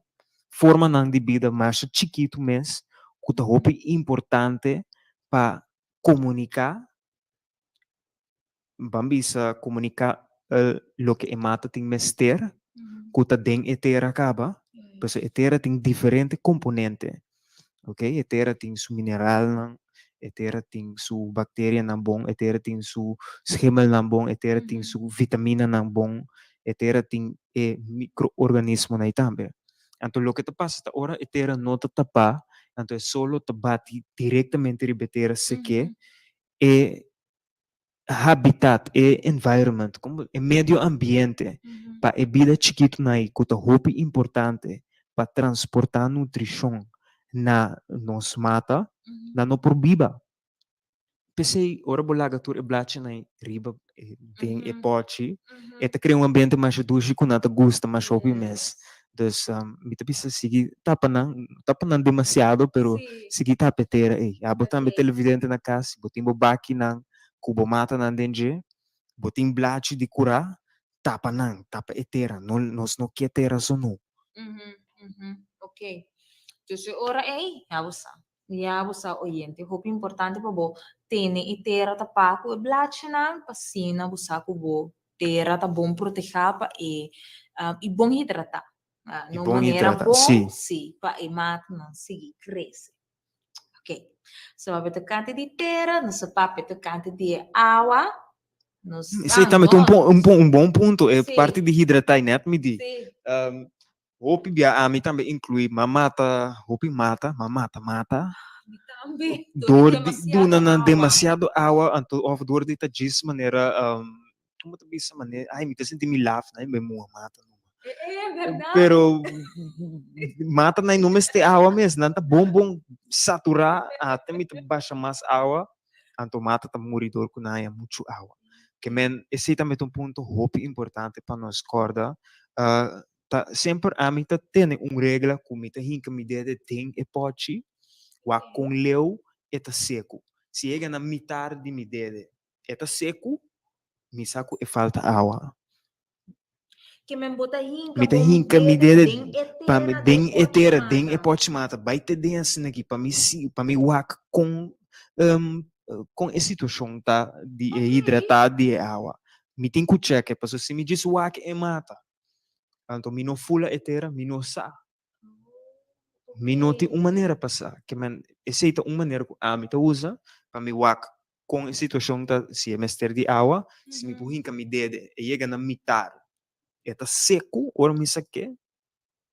formanan di bida masha chikitu mes ku ta hopi importante pa komuniká, ban bisa komuniká loke e mata tin mester ku ta den e tera kaba, pasobra e tera tin diferente komponente, ok, e tera tin su mineralnan, e tera tin su bakterianan bon, e tera tin su schimmelnan bon, e tera tin su vitaminanan bon, e tera tin e mikroorganismonan ei tambe. Anto loke ta pasa ta ora e tera no ta tapá, anto e solo ta bati direktamente riba e tera seké, e habitat, e environment, como e medio ambiente pa e bida chikitonan ei ku ta hopi importante pa transportá nutrishon na nos mata, nan no por biba. P'esei ora bo laga tur e blachinan ei riba e. den e pòchi, e ta krea un ambiente masha dushi ku nan ta gusta masha hopi mes. Dus mi ta bisa sigui tapa nan, no tapa nan demasiado, pero sigui tapa e tera ei. Abo tambe televidente na kas, si bo tin bo bakinan ku bo matanan den dje, bo tin blachi di kurá, tapa nan, tapa e tera, no, nos no ke tera sunú. Ok. Dus e ora ei, ya bo sa. Ya bo sa oyente, hopi importante pa bo tene e tera tapá ku e blachinan pa asina bo sa ku bo tera ta bon protehá pa e i bon hidratá. I Na un bon manera hidratá, bon, sí. sí, pa e matanan sigui krese. Ok, so papia tokante di tera, nos a papia tokante di e awa. Nos, Esei ah, tambe ta un no. po- un po- un bon punto, e Sí. parti di hidratá i nèt mi di. Sí. Hopi bia ami tambe inclui ma mata hopi mata ma mata mata Mi tambe door dor di di duna demasiado nan awa. demasiado awa anto of door di ta djis manera como ta bisa manera ay mi ta sinti mi laf nan mi muha mata numa E e berdad. pero mata nan no mester awa mes nan ta bon bon satura ate mi ta basha mas awa anto mata ta muri door cu nan haya mucho awa ke men esey tambe ta un punto hopi importante pa nos corda Ta semper ami ta tene un regla ku mi ta hinka mi dede den e pòchi, wak kon leu e ta seku. Si yega na mitar di mi dede e ta seku, mi sa ku e falta awa. Ke men bo ta hinka Mi ta bo hinka mi dede dede den e pa mi tera, den den e pòchi tera, den e mata. pòchi mata, bai te den asina aki pa mi si pa mi wak kon kon e situashon ta di e Ok. hidratá di e awa. Mi tin ku chèk'e pasobra si mi djis wak e mata, Anto mi no fula e tera, mi no sa. Mi no tin un manera pa sa. Ke men, esei ta un manera ku ami ta usa pa mi wak kon e situashon ta, si e mester di awa, si mi por hinka mi dede, e yega na mitar, e ta seku ora mi sak'é,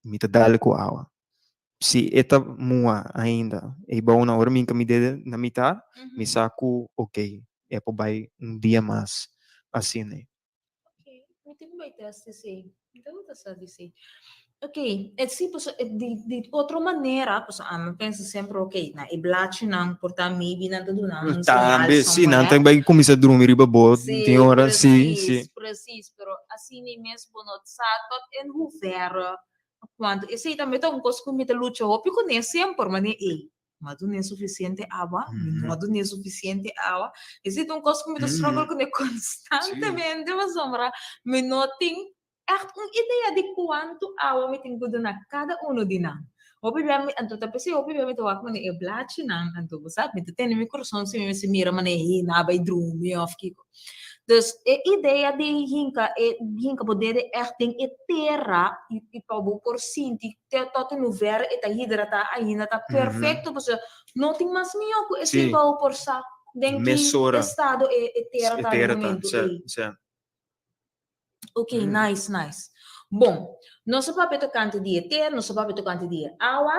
mi ta dal ku awa. Si e ta mua ainda, ei bou na ora mi hinka mi dede na mitar, mi sa ku okey, e por bai un dia mas asina. Ok, mi tin ku bai test esei. Mi tabata sa di esei. Ok, e si paso e di di otro manera, paso ami pensa semper ok, na e blachinan por ta maybe nan ta duna un señal Tambe, si, nan somewhere. ta bai kuminsá drumi riba bo, Sí, tin ora, si, si. precies, precies, pero asina ei mes bo no sa tot in hoeverre, cuanto, esei tambe ta un kos ku mi ta lucha hopi kuné semper, manera ei. Mi a dun'é sufisiente awa, mi no a dun'é sufisiente awa. Esei ta un kos ku mi ta struggle kuné konstantemente pasobra mi no tin ègt un idea di kuantu awa mi tin ku duna kada unu di nan. Hopi bia mi, anto ta p'esei hopi bia mi ta wak manera e blachinan, anto bo sa mi ta tene mi kurason si mi mester mira manera hei nan a bai drumi òf kiko. Dus e idea di hinka e hinka bo dede ègt den e tera i i pa bo por sinti te tot in hoeverre e ta hidratá ainda ta perfecto pasobra no tin mas mihó ku esei pa bo por sa den ki Mesora. estado e e tera E ta na tera ta, momento sí, ei. sí. Ok, nice, nice. Bon, nos a papia tokante di e tera, nos a papia tokante di e awa,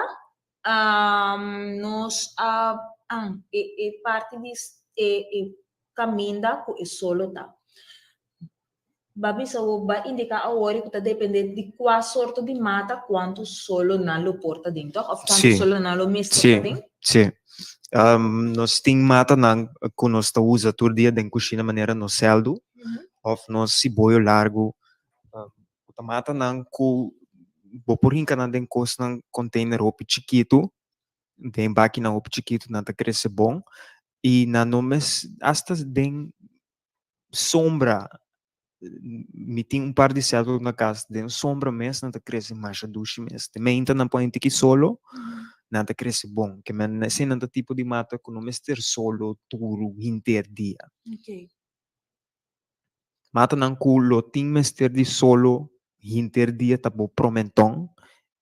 nos a e e parti di e e kaminda ku e solo ta. Ba bisa bo ba indiká awor ku ta dependé di kua sorto di mata kuantu solo nan lo por ta den, tòg? Òf kuantu Sí. solo nan lo mester Sí, ta den? sí. Nos tin matanan ku nos ta usa tur dia den kushina manera nos sèldu òf nos siboyo largu. Ku ta matanan ku bo por hinka nan den kosnan container hopi chikitu, den bakinan hopi chikitu nan ta krese bon i nan no mes asta den sombra mi tin un par di sèldu na kas den sombra mes nan ta krese masha dushi mes te meinta nan pone tiki solo nan ta krese bon ke men esei nan ta tipo di mata ku no mester solo duru henter dia. Matanan ku lo tin mester di solo henter dia ta bo promenton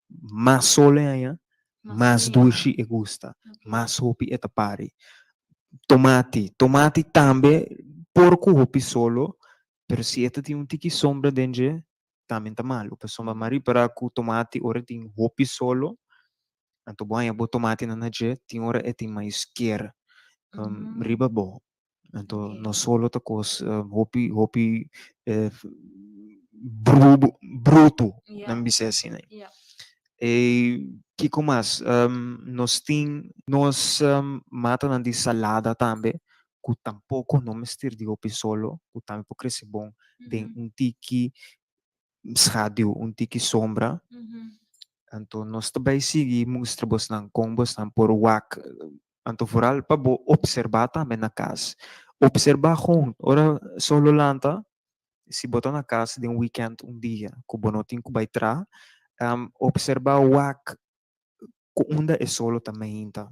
mas solo e haña, mas dushi e gusta, mas hopi e ta pari. Tomati, tomati tambe por ku hopi solo, pero si e ta tin un tiki sombra den dje, tambe ta malu. Pasobra mi a ripara ku tomati ora tin hopi solo, anto bo haña bo tomatinan na dje, tin ora e tin mas sker riba bo. Anto no solo ta kos hopi hopi brutu, nan bisa asina. E kiko mas? Nos tin nos matanan di salada tambe. ku tampoko no mester di hopi solo, ku tambe por krese bon den un tiki schaduw, un tiki sombra. Anto nos ta bai sigui mustra bosnan kon bosnan por wak, anto vooral pa bo opservá tambe na kas. Opservá gewoon ora solo lanta, si bo ta na kas den weekend un dia ku bo no tin ku bai traha, opservá wak ku unda e solo ta meinta.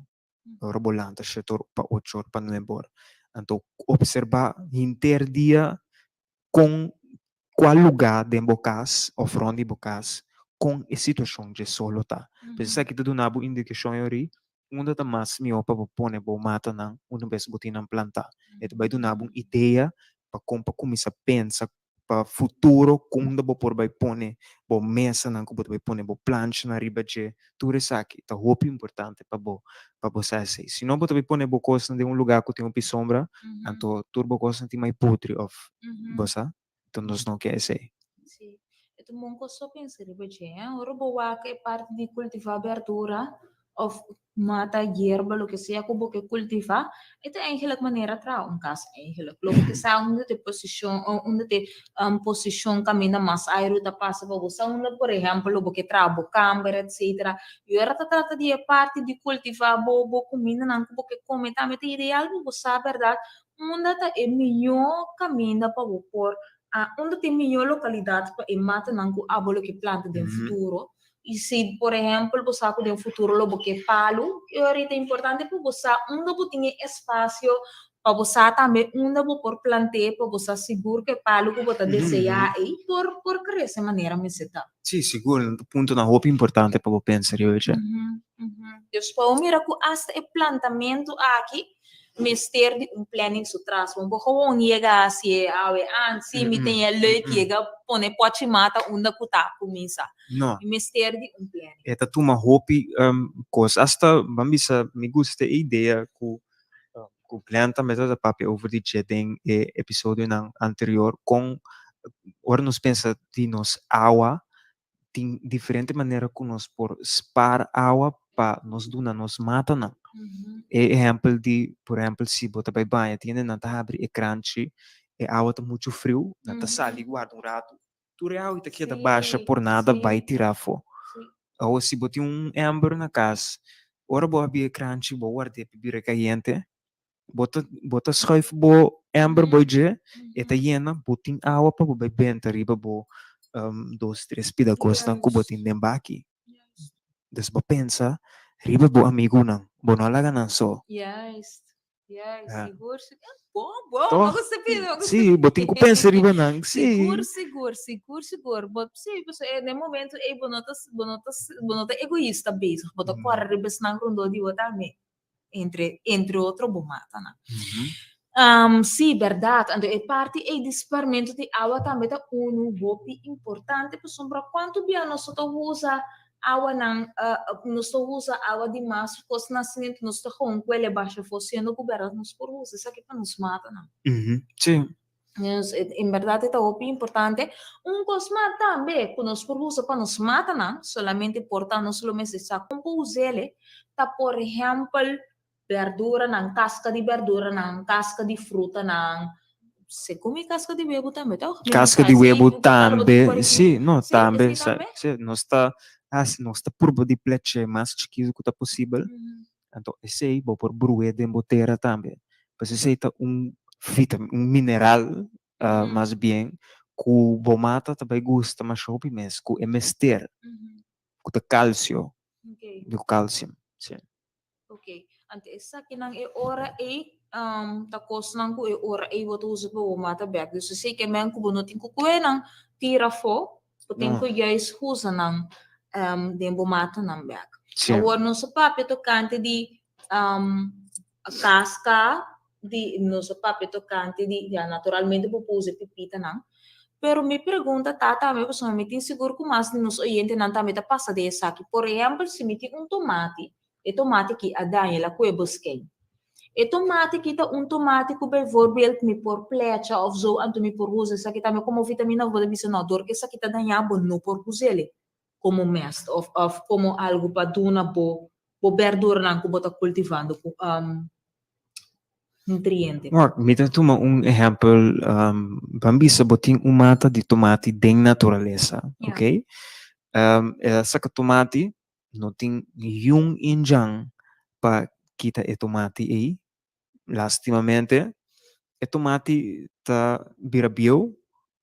Ora bo lanta shete or pa ocho or pa nuebe or. Anto observa henter dia kon cual lugar den bo cas of rond di bo cas kon e situacion dje solo ta. Pues esaki ta duna bo indicacion yori unda ta mas miho pa bo pone bo matanan una bes bo tin nan planta. E ta bay duna bo un idea pa kon pa cuminsa pensa pa futuro kunda bo por bai pone bo mesanan ku bo ta bai pone bo planchanan riba dje, tur esaki ta hopi importante pa bo pa bo sa esei. Si no bo ta bai pone bo kosnan den un lugá ku tin hopi sombra, anto tur bo kosnan tin mai putri òf bo sa, enton nos no ke esei. Sí, e ta un bon kos pa pensa riba dje, eh. Ora bo wak e parti di kultivá bèrdura òf mata, yerba, loke sea ku bo ke kultivá, e ta eigenlijk manera traha un kas eigenlijk. Lo bo ke sa unda ta e posishon, unda ta e posishon kaminda mas airu ta pasa pa bo sa unda por ehèmpel lo bo ke traha bo kamber etsetera. I ora ta trata di e parti di kultivá bo bo kumindanan ku bo ke kome tambe ta ideal pa bo sa bèrdat unda ta e mihó kaminda pa bo por unda ta e mihó lokalidat pa e matanan ku abo lo ke planta den futuro. I si, por ehèmpel, bo sa ku den futuro lo bo ke palu, e ora ta importante pa bo sa unda bo tin e espasio, pa bo sa tambe unda bo por plant'é, pa bo sa sigur ku e palu ku bo ta deseá ei por por krese manera mester ta. Sí, sigur, nan ta puntonan hopi importante pa bo pensa riba dje. Dus pa bo mira ku asta e plantamentu aki mester di un planning su tras. Bo no por gewoon yega hasi e awe an, si mi ten e leuk yega pone pochi mata unda ku ta kuminsa. No. Mi mester di un planning. E ta tuma hopi kos. Asta ban bisa mi gusta e idea ku ku Glenn tambe tabata papia over di dje den e episodionan anterior kon ora nos pensa di nos awa tin diferente manera ku nos por spaar awa pa nos duna nos matanan. E ehèmpel di, por ehèmpel, si bo ta bai baña, tin hende nan ta habri e kranchi, e awa ta muchu friu, nan ta sali guarda un ratu, tur e awa ta keda basha por nada bai tira afó. Awor si bo tin un ember na kas, ora bo habri e kranchi bo ward'é pa bira kayente, Bo ta bo ta schuif bo ember boy dje, e ta yena, bo tin awa pa bo bai benta riba bo dos, tres pida kosnan ku bo tin den baki. Dus bo pensa riba bo amigunan, bo no a laga nan so. Juist, juist, sigur, sigur. Bon, bon, Toch? bo gusta pidi, bo gusta Sí, bo tin ku pensa riba nan, sí. Sigur, sigur, sigur, sigur. Bo, sí, pasobra den momento ei bo no ta, bo no ta, bo no ta egoista bezig, bo ta kòrda riba esnan rondó di bo tambe. Entre, entre otro bo matanan. Sí, bèrdat. Anto e parti ei di sparmentu di awa tambe ta unu hopi importante pasobra kuantu bia nos ta usa awanan, nos ta usa awa di mas kosnan asina, enton nos ta gewoon ku el e basha afó siendo ku bèrdat nos por usa esaki pa nos matanan. Sí. Dus en bèrdat e ta hopi importante. Un kos mas tambe ku nos por usa pa nos matanan, solamente por ta nos lo mester sa kon pa us'el, ta por ehèmpel bèrduranan, kaska di bèrduranan, kaska di frutanan. Se kome kaska di webu tambe tòg? Mi no Kaska sa di si webu ku tabata tambe, por sí, no, Sí, tambe, esei tambe? sí, nos ta hasi, nos ta purba di plech'é mas chikitu ku ta posibel. Anto esei bo por bru'é den bo tera tambe. Pues esei ta un vitamin, un mineral mas bien ku bo mata ta bai gusta masha hopi mes, ku e mester, ku ta kalsio, di kalsium, si. Ok, anto esakinan e ora ei ta kosnan ku e ora ei bo ta usa pa bo mata bèk. Dus esei ke men ku bo no tin ku kohe nan tira afó, Bo tin ku juist usa nan den bo matanan bek. Awor nos a papia tokante di kaska, di nos a papia tokante di, ya naturalmente bo por usa e pipitanan. Pero mi pregunta ta tambe pasobra mi tin sigur ku mas di nos oyentenan tambe ta pasa den esaki. Por ehèmpel si mi tin un tomati, E tomati ki a daña el a kue bosken. E tomati ki ta un tomati ku bijvoorbeeld mi por plecha of zo anto mi por usa esaki tambe komo vitamina of bo ta bisa no dor ku esaki ta daña bo no por us'el komo mest of of komo algu pa duna bo bo berduranan ku bo ta kultivando ku. nutriente. Wak, mi ta tuma un ehèmpel, ban bisa bo tin un mata di tomati den naturalesa, ok? E a saka tomati, no tin niun injan pa kita e tomati ei, lastimamente e tomati ta bira bieu,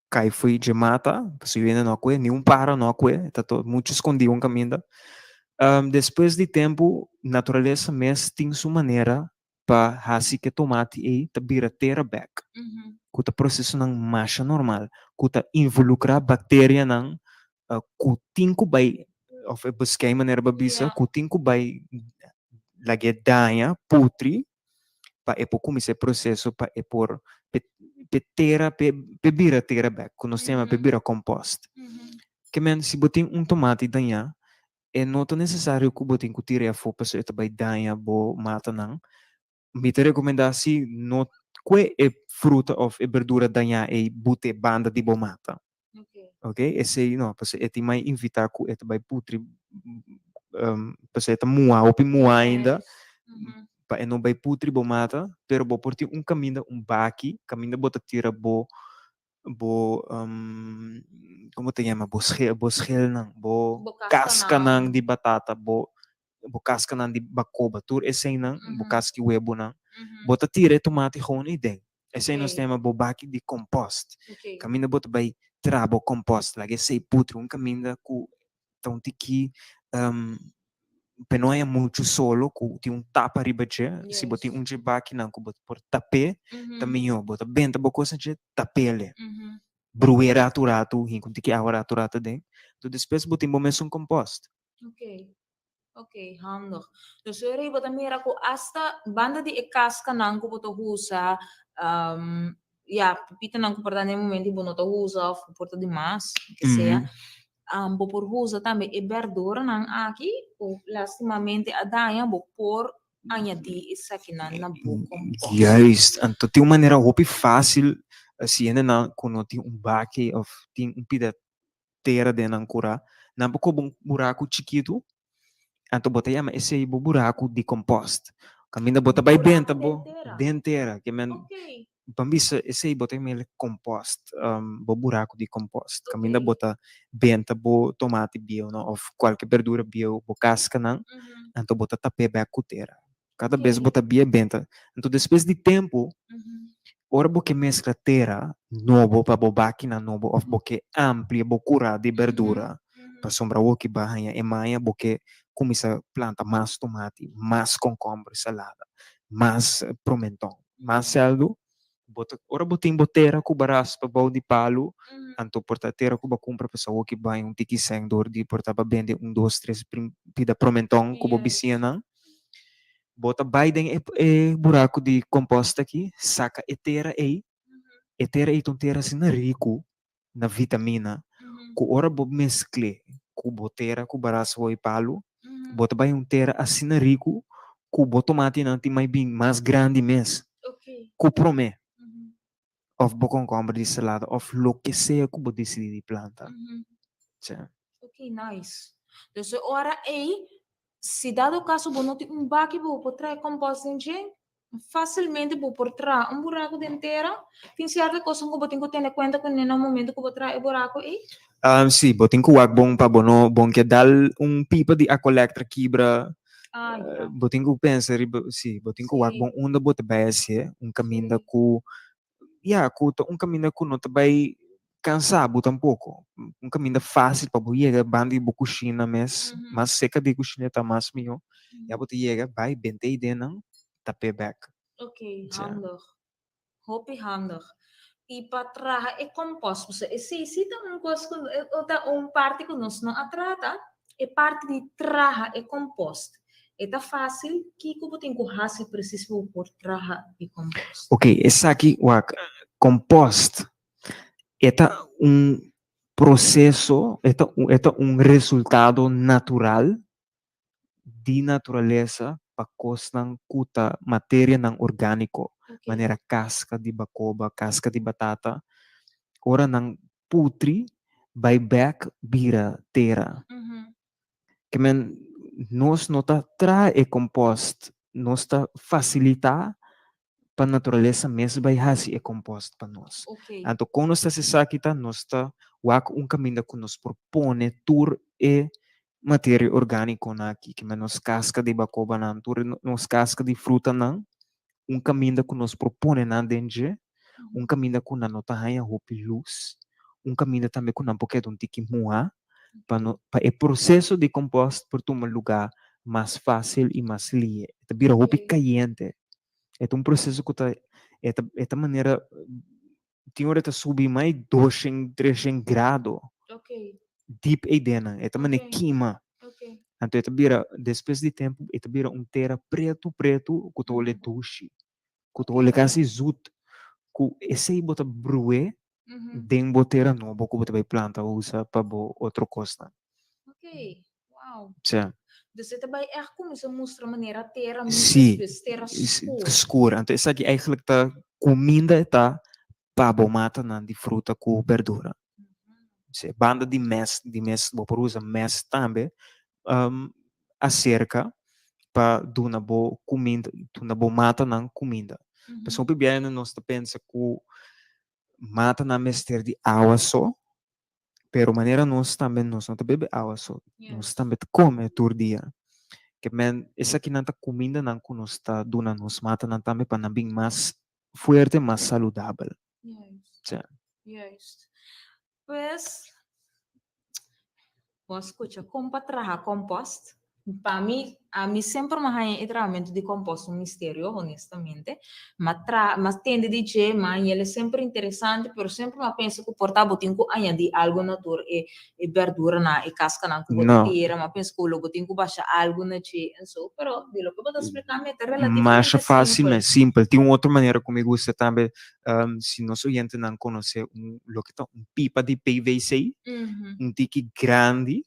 kai fo'i dje mata, pasobra yu hende no a kue, niun para no a kue, ta to muchu skondí un kaminda. Despues di tempu naturalesa mes tin su manera pa hasi ku e tomati ei ta bira tera bèk, ku ta prosesonan masha normal, ku ta involukrá bakterianan ku tin ku bai òf e beskei manera bo a bisa ku tin ku bai lag'é daña, putri, pa e por kuminsá e proseso pa e por p'e tera p'e bira tera bèk, ku nos ta yama p'e bira kòmpòst. Ke men si bo tin un tomati dañá e no ta nesesario ku bo tin ku tir'é afó pasobra e ta bai daña bo matanan. Mi ta rekomendá si no kue e fruta òf e berdura dañá ei but'é banda di bo mata. Ok, esei no, pasobra e tin mai invitá ku e ta bai putri pasobra e ta muhá, hopi muhá ainda, pa e no bai putri bo mata, pero bo por tin un kaminda, un baki, kaminda bo ta tira bo bo como ta yama bo schil bo schilnan bo cascanan di batata bo bo cascanan di bacoba tur eseinan bo casca di webonan bo ta tira e tomati gewoon ei den esei nos ta yama bo baki di compost caminda bo ta bay traha bo compost laga esei putri un caminda cu ta un tiki pe no haya muchu solo ku tin un tapa riba dje, si bo tin un dje bakinan ku bo por tap'é ta mihó, bo ta benta bo kos na dje tap'é bru'é ratu ratu hinka un tiki awa ratu ratu aden, enton despues bo tin bo mesun kompost. Ok, ok, handig. Dus ora ei bo ta mira ku asta banda di e kaskanan ku bo ta usa, ya, pipitanan ku por ta na e momento bo no ta usa òf por ta di mas, ke sea, Bo por usa tambe e berduranan aki ku lastimamente a daña, bo por añadí esakinan na bo kompost. Juist, anto tin un manera hopi fásil si hendenan ku no tin un baki òf tin un pida tera den nan kurá, nan por koba un buraku chikitu, anto bo ta yama esei bo buraku di kompost. Kaminda bo ta bai benta bo den tera, ke men Ban bisa esei bo ta mele compost, bo buraco di compost. Caminda bo ta benta bo tomati bieu no of cualke berdura bieu, bo cascanan, anto bo ta tap'é bek cu tera. Cada bes bo ta bia benta. Anto despues di tempo, ora bo ke mescla tera nobo pa bo bakinan nobo of bo ke amplia bo cura di berdura, pasobra awoki bo a haña e maña bo ke cuminsa planta mas tomati, mas concomber, salada, mas promenton. Mas sèldu, bo ta ora bo tin bo tera ku bo raspa bou di palu, anto por ta tera ku bo kumpra pa sa woki bai un tiki sèn dor di por ta pa bende un dos tres pida promentòn ku bo bisiñanan. Bo ta bai den e e buraku di kompost aki, saka e tera ei, e tera ei ta un tera asina riku na vitamina ku ora bo meskl'é ku bo tera ku bo raspa bou di palu, bo ta bai un tera asina riku ku bo tomatinan tin mai bin mas grandi mes ku promé òf bo kònkòmber di salada òf loke sea ku bo disidí di planta. Tja. Ok, nice. Dus e ora ei, si dado kaso bo no tin un baki bo por traha kòmpòst den dje, Fásilmente bo por traha un buraku den tera. Tin sierto kosnan ku bo tin ku tene kuenta kuné na momento ku bo traha e buraku ei? Sí, bo tin ku wak bon pa bo no bon ke dal un pipa di Aqualectra kibra. Ah, ya. Bo tin ku pensa riba, sí, bo tin ku wak bon unda bo ta bai hasié, un kaminda ku ya, ku ta un kaminda ku no ta bai kansa bo tampoko. Un kaminda fásil pa bo yega banda di bo kushina mes, mas serka di kushina ta mas mihó. Ya bo ta yega bai benta e ideanan, ta p'e bèk. Ok, handig. Hopi handig. I pa traha e kompost, pasobra esei si ta un kos ku ta un parti ku nos no a trata, E parti di traha e kompost, e ta fásil? Kiko bo tin ku hasi presis pa bo por traha e kompost? Ok, esaki wak, kompost e ta un proseso, e ta e ta un resultado natural di naturalesa pa kosnan ku ta materianan orgániko, manera kaska di bakoba, kaska di batata, ora nan putri bai bek bira tera. Ke men nos no ta traha e kompost, nos ta fasilitá. pa naturalesa mes bai hasi e kompost pa nos. Anto kon nos ta hasi esaki ta nos ta wak un kaminda ku nos por pone tur e materia orgánikonan aki, ke men nos kaska di bakobanan, tur nos kaska di frutanan, un kaminda ku nos por pone nan den dje, un kaminda ku nan no ta haña hopi lus, un kaminda tambe ku nan por keda un tiki muhá, pa no pa e proseso di kompost por tuma lugá mas fásil i mas lihe. E ta bira hopi kayente. E ta un proseso ku ta e ta e ta manera tin ora e ta subi mai doshen, treshen grado dip eidennan. E ta manera kima. Anto e ta bira despues di tempu e ta bira un tera pretu pretu ku ta hole dushi, ku ta hole kasi zut, ku esei bo ta bru'é den bo tera nobo ku bo ta bai planta usa pa bo otro kosnan. Ok, wow. Sí. Dus e ta bai ègt kuminsá mustra manera tera mes Sí, despues, tera skur. skur. Anto esaki eigenlijk ta kuminda e ta pa bo matanan di fruta ku berdura. Sí, banda di mest, di mest bo por usa mest tambe aserka pa duna bo kuminda, duna bo matanan kuminda. Pasobra hopi biaha nos ta pensa ku matanan mester di awa so, pero manera nos tambe nos no ta bebe awa so, nos tambe ta kome tur dia. Ke men esakinan ta kumindanan ku nos ta duna nos matanan tambe pa nan bin mas fuerte, mas saludabel. Juist. Sí. Juist. Pues, bo a skucha kon pa traha kompost. Pa mi, ami semper m'a haña e trahamentu di kompost un misterio, honestamente. M'a tra, m'a tende di dje, m'a hañ'el e semper interesante, pero semper m'a pensa ku por ta bo tin ku añadí algu na tur e e berduranan, e kaskanan ku bo ta No. tira, m'a pensa ku lo bo tin ku basha algu na dje en so, pero di loke bo ta splika mi e ta Masha relativamente fácil simpel. mes, simpel. Tin un otro manera ku mi gusta tambe, si nos oyentenan konosé un loke ta un pipa di PVC, un tiki grandi,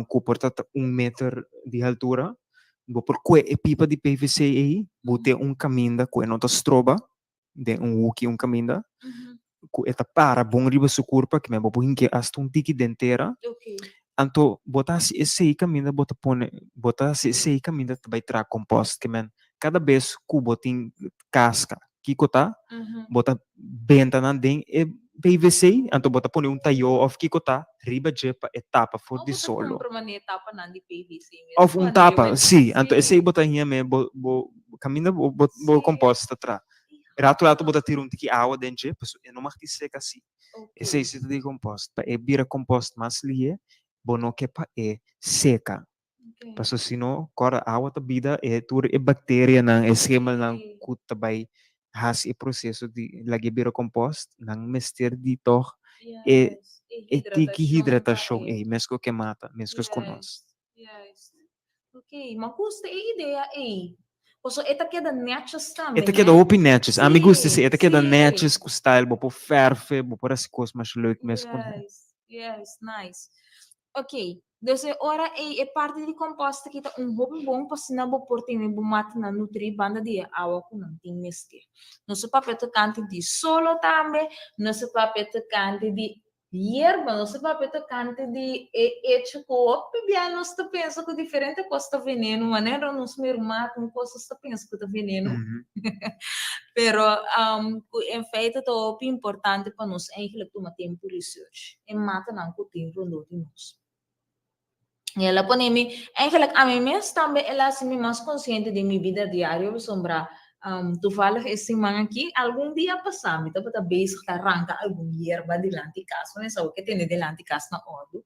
ku por ta un meter di haltura, bo por kue e pipa di PVC ei, bo te un kaminda ku e no ta stroba, den un huki un kaminda, ku e ta para bon riba su kurpa, kimen bo por hinke asta un tiki den tera. Anto bo ta hasi esei kaminda bo ta pone, bo ta hasi esei kaminda ta bai traha kompost, kimen kada bes ku bo tin kaska, kiko ta, bo ta benta nan den e PVC, anto bo ta pone un tayó òf kiko ta riba dje pa e tapa for di solo. Òf bo ta kumpra manera tapanan di PVC mes. Òf un tapa, sí. Anto esei bo ta hia me bo bo kaminda bo bo bo kompost ta traha. Rato rato bo ta tira un tiki awa den dje pasobra e no mag di seka así. Esei si ta di kompost. Pa e bira kompost mas lihe bo no ke pa e seka. Paso si no, kòrda awa ta bida e tur e bakterianan, e schemelnan ku ta bai hasi e proseso di lag'é bira kompost, nan mester di tòg e e tiki hidratashon ei, meskos ku e mata, meskos ku nos. Juist. Ok, m'a gusta e idea ei. Pasobra e ta keda netjes tambe, E ta keda né? hopi netjes. Ami gusta esei. E ta keda Sí, sí. netjes ku style. Bo por fèrfe, bo por hasi kos masha leuk mes kuné. Juist, juist, nice. Ok, dus e ora ei e parti di kompost aki ta un hopi bon pa asina bo por tene bo matanan nutrí banda di e awa ku nan tin mester. Nos a papia tokante di solo tambe, nos a papia tokante di yerba, nos a papia tokante di e echo ku hopi bia nos ta pensa ku diferente kos ta veneno, manera nos mira un mata un kos nos ta pensa ku ta veneno. Pero ku en feite ta hopi importante pa nos eigenlijk tuma tempu research e matanan ku tin rondó di nos. I el a pone mi, eigenlijk ami mes tambe el a hasi mi mas konsiente den mi bida diario pasobra toevallig e siman aki algun dia pasá mi tabata bezig ta ranka algun yerba dilanti kas, mi sa ke tene dilanti kas na òrdu.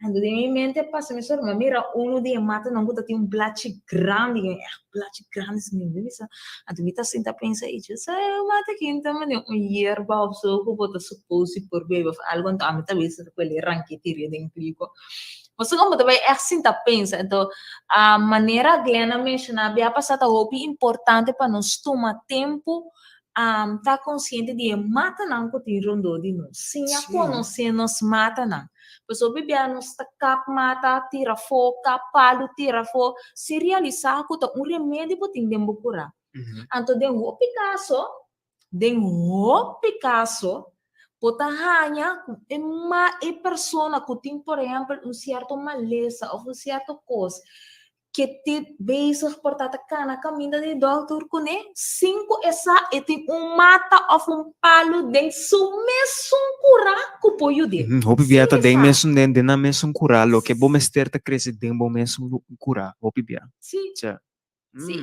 Anto den mi mente a pasa mi sor, mi a mira unu di e matanan ku ta tin un blachi grandi, ègt blachi grandi si mi bisa. Anto mi ta sinta pensa i dje sa e mata aki ta manera un yerba òf so ku bo ta suppose di por bebe òf algu, anto ami ta bisa ku el e rank'é tir'é den kliko. Pasobra bo ta bai ègt sinta pensa. Anto manera Glenn a menshoná bia pasá ta hopi importante pa nos tuma tempu ta konsiente di e matanan ku tin rondó di nos. Siña konosé nos matanan. Pasobra hopi bia nos ta kap mata tira afó, kap palu tira afó, sin realisá ku ta un remedi bo tin den bo kurá. Anto den hopi kaso, den hopi kaso, bo ta haña ku e ma e persona ku tin por ehèmpel un sierto malesa òf un sierto kos. Ke te bezig por ta ta kana kaminda di dòkter kuné sin ku e sa e tin un mata òf un palu den su mesun kurá ku por yud'é. Hopi bia Sin ta e den sa. mesun den den nan mesun kurá loke bo mester ta krese den bo mesun kurá hopi bia. Sí. Cha. Sí.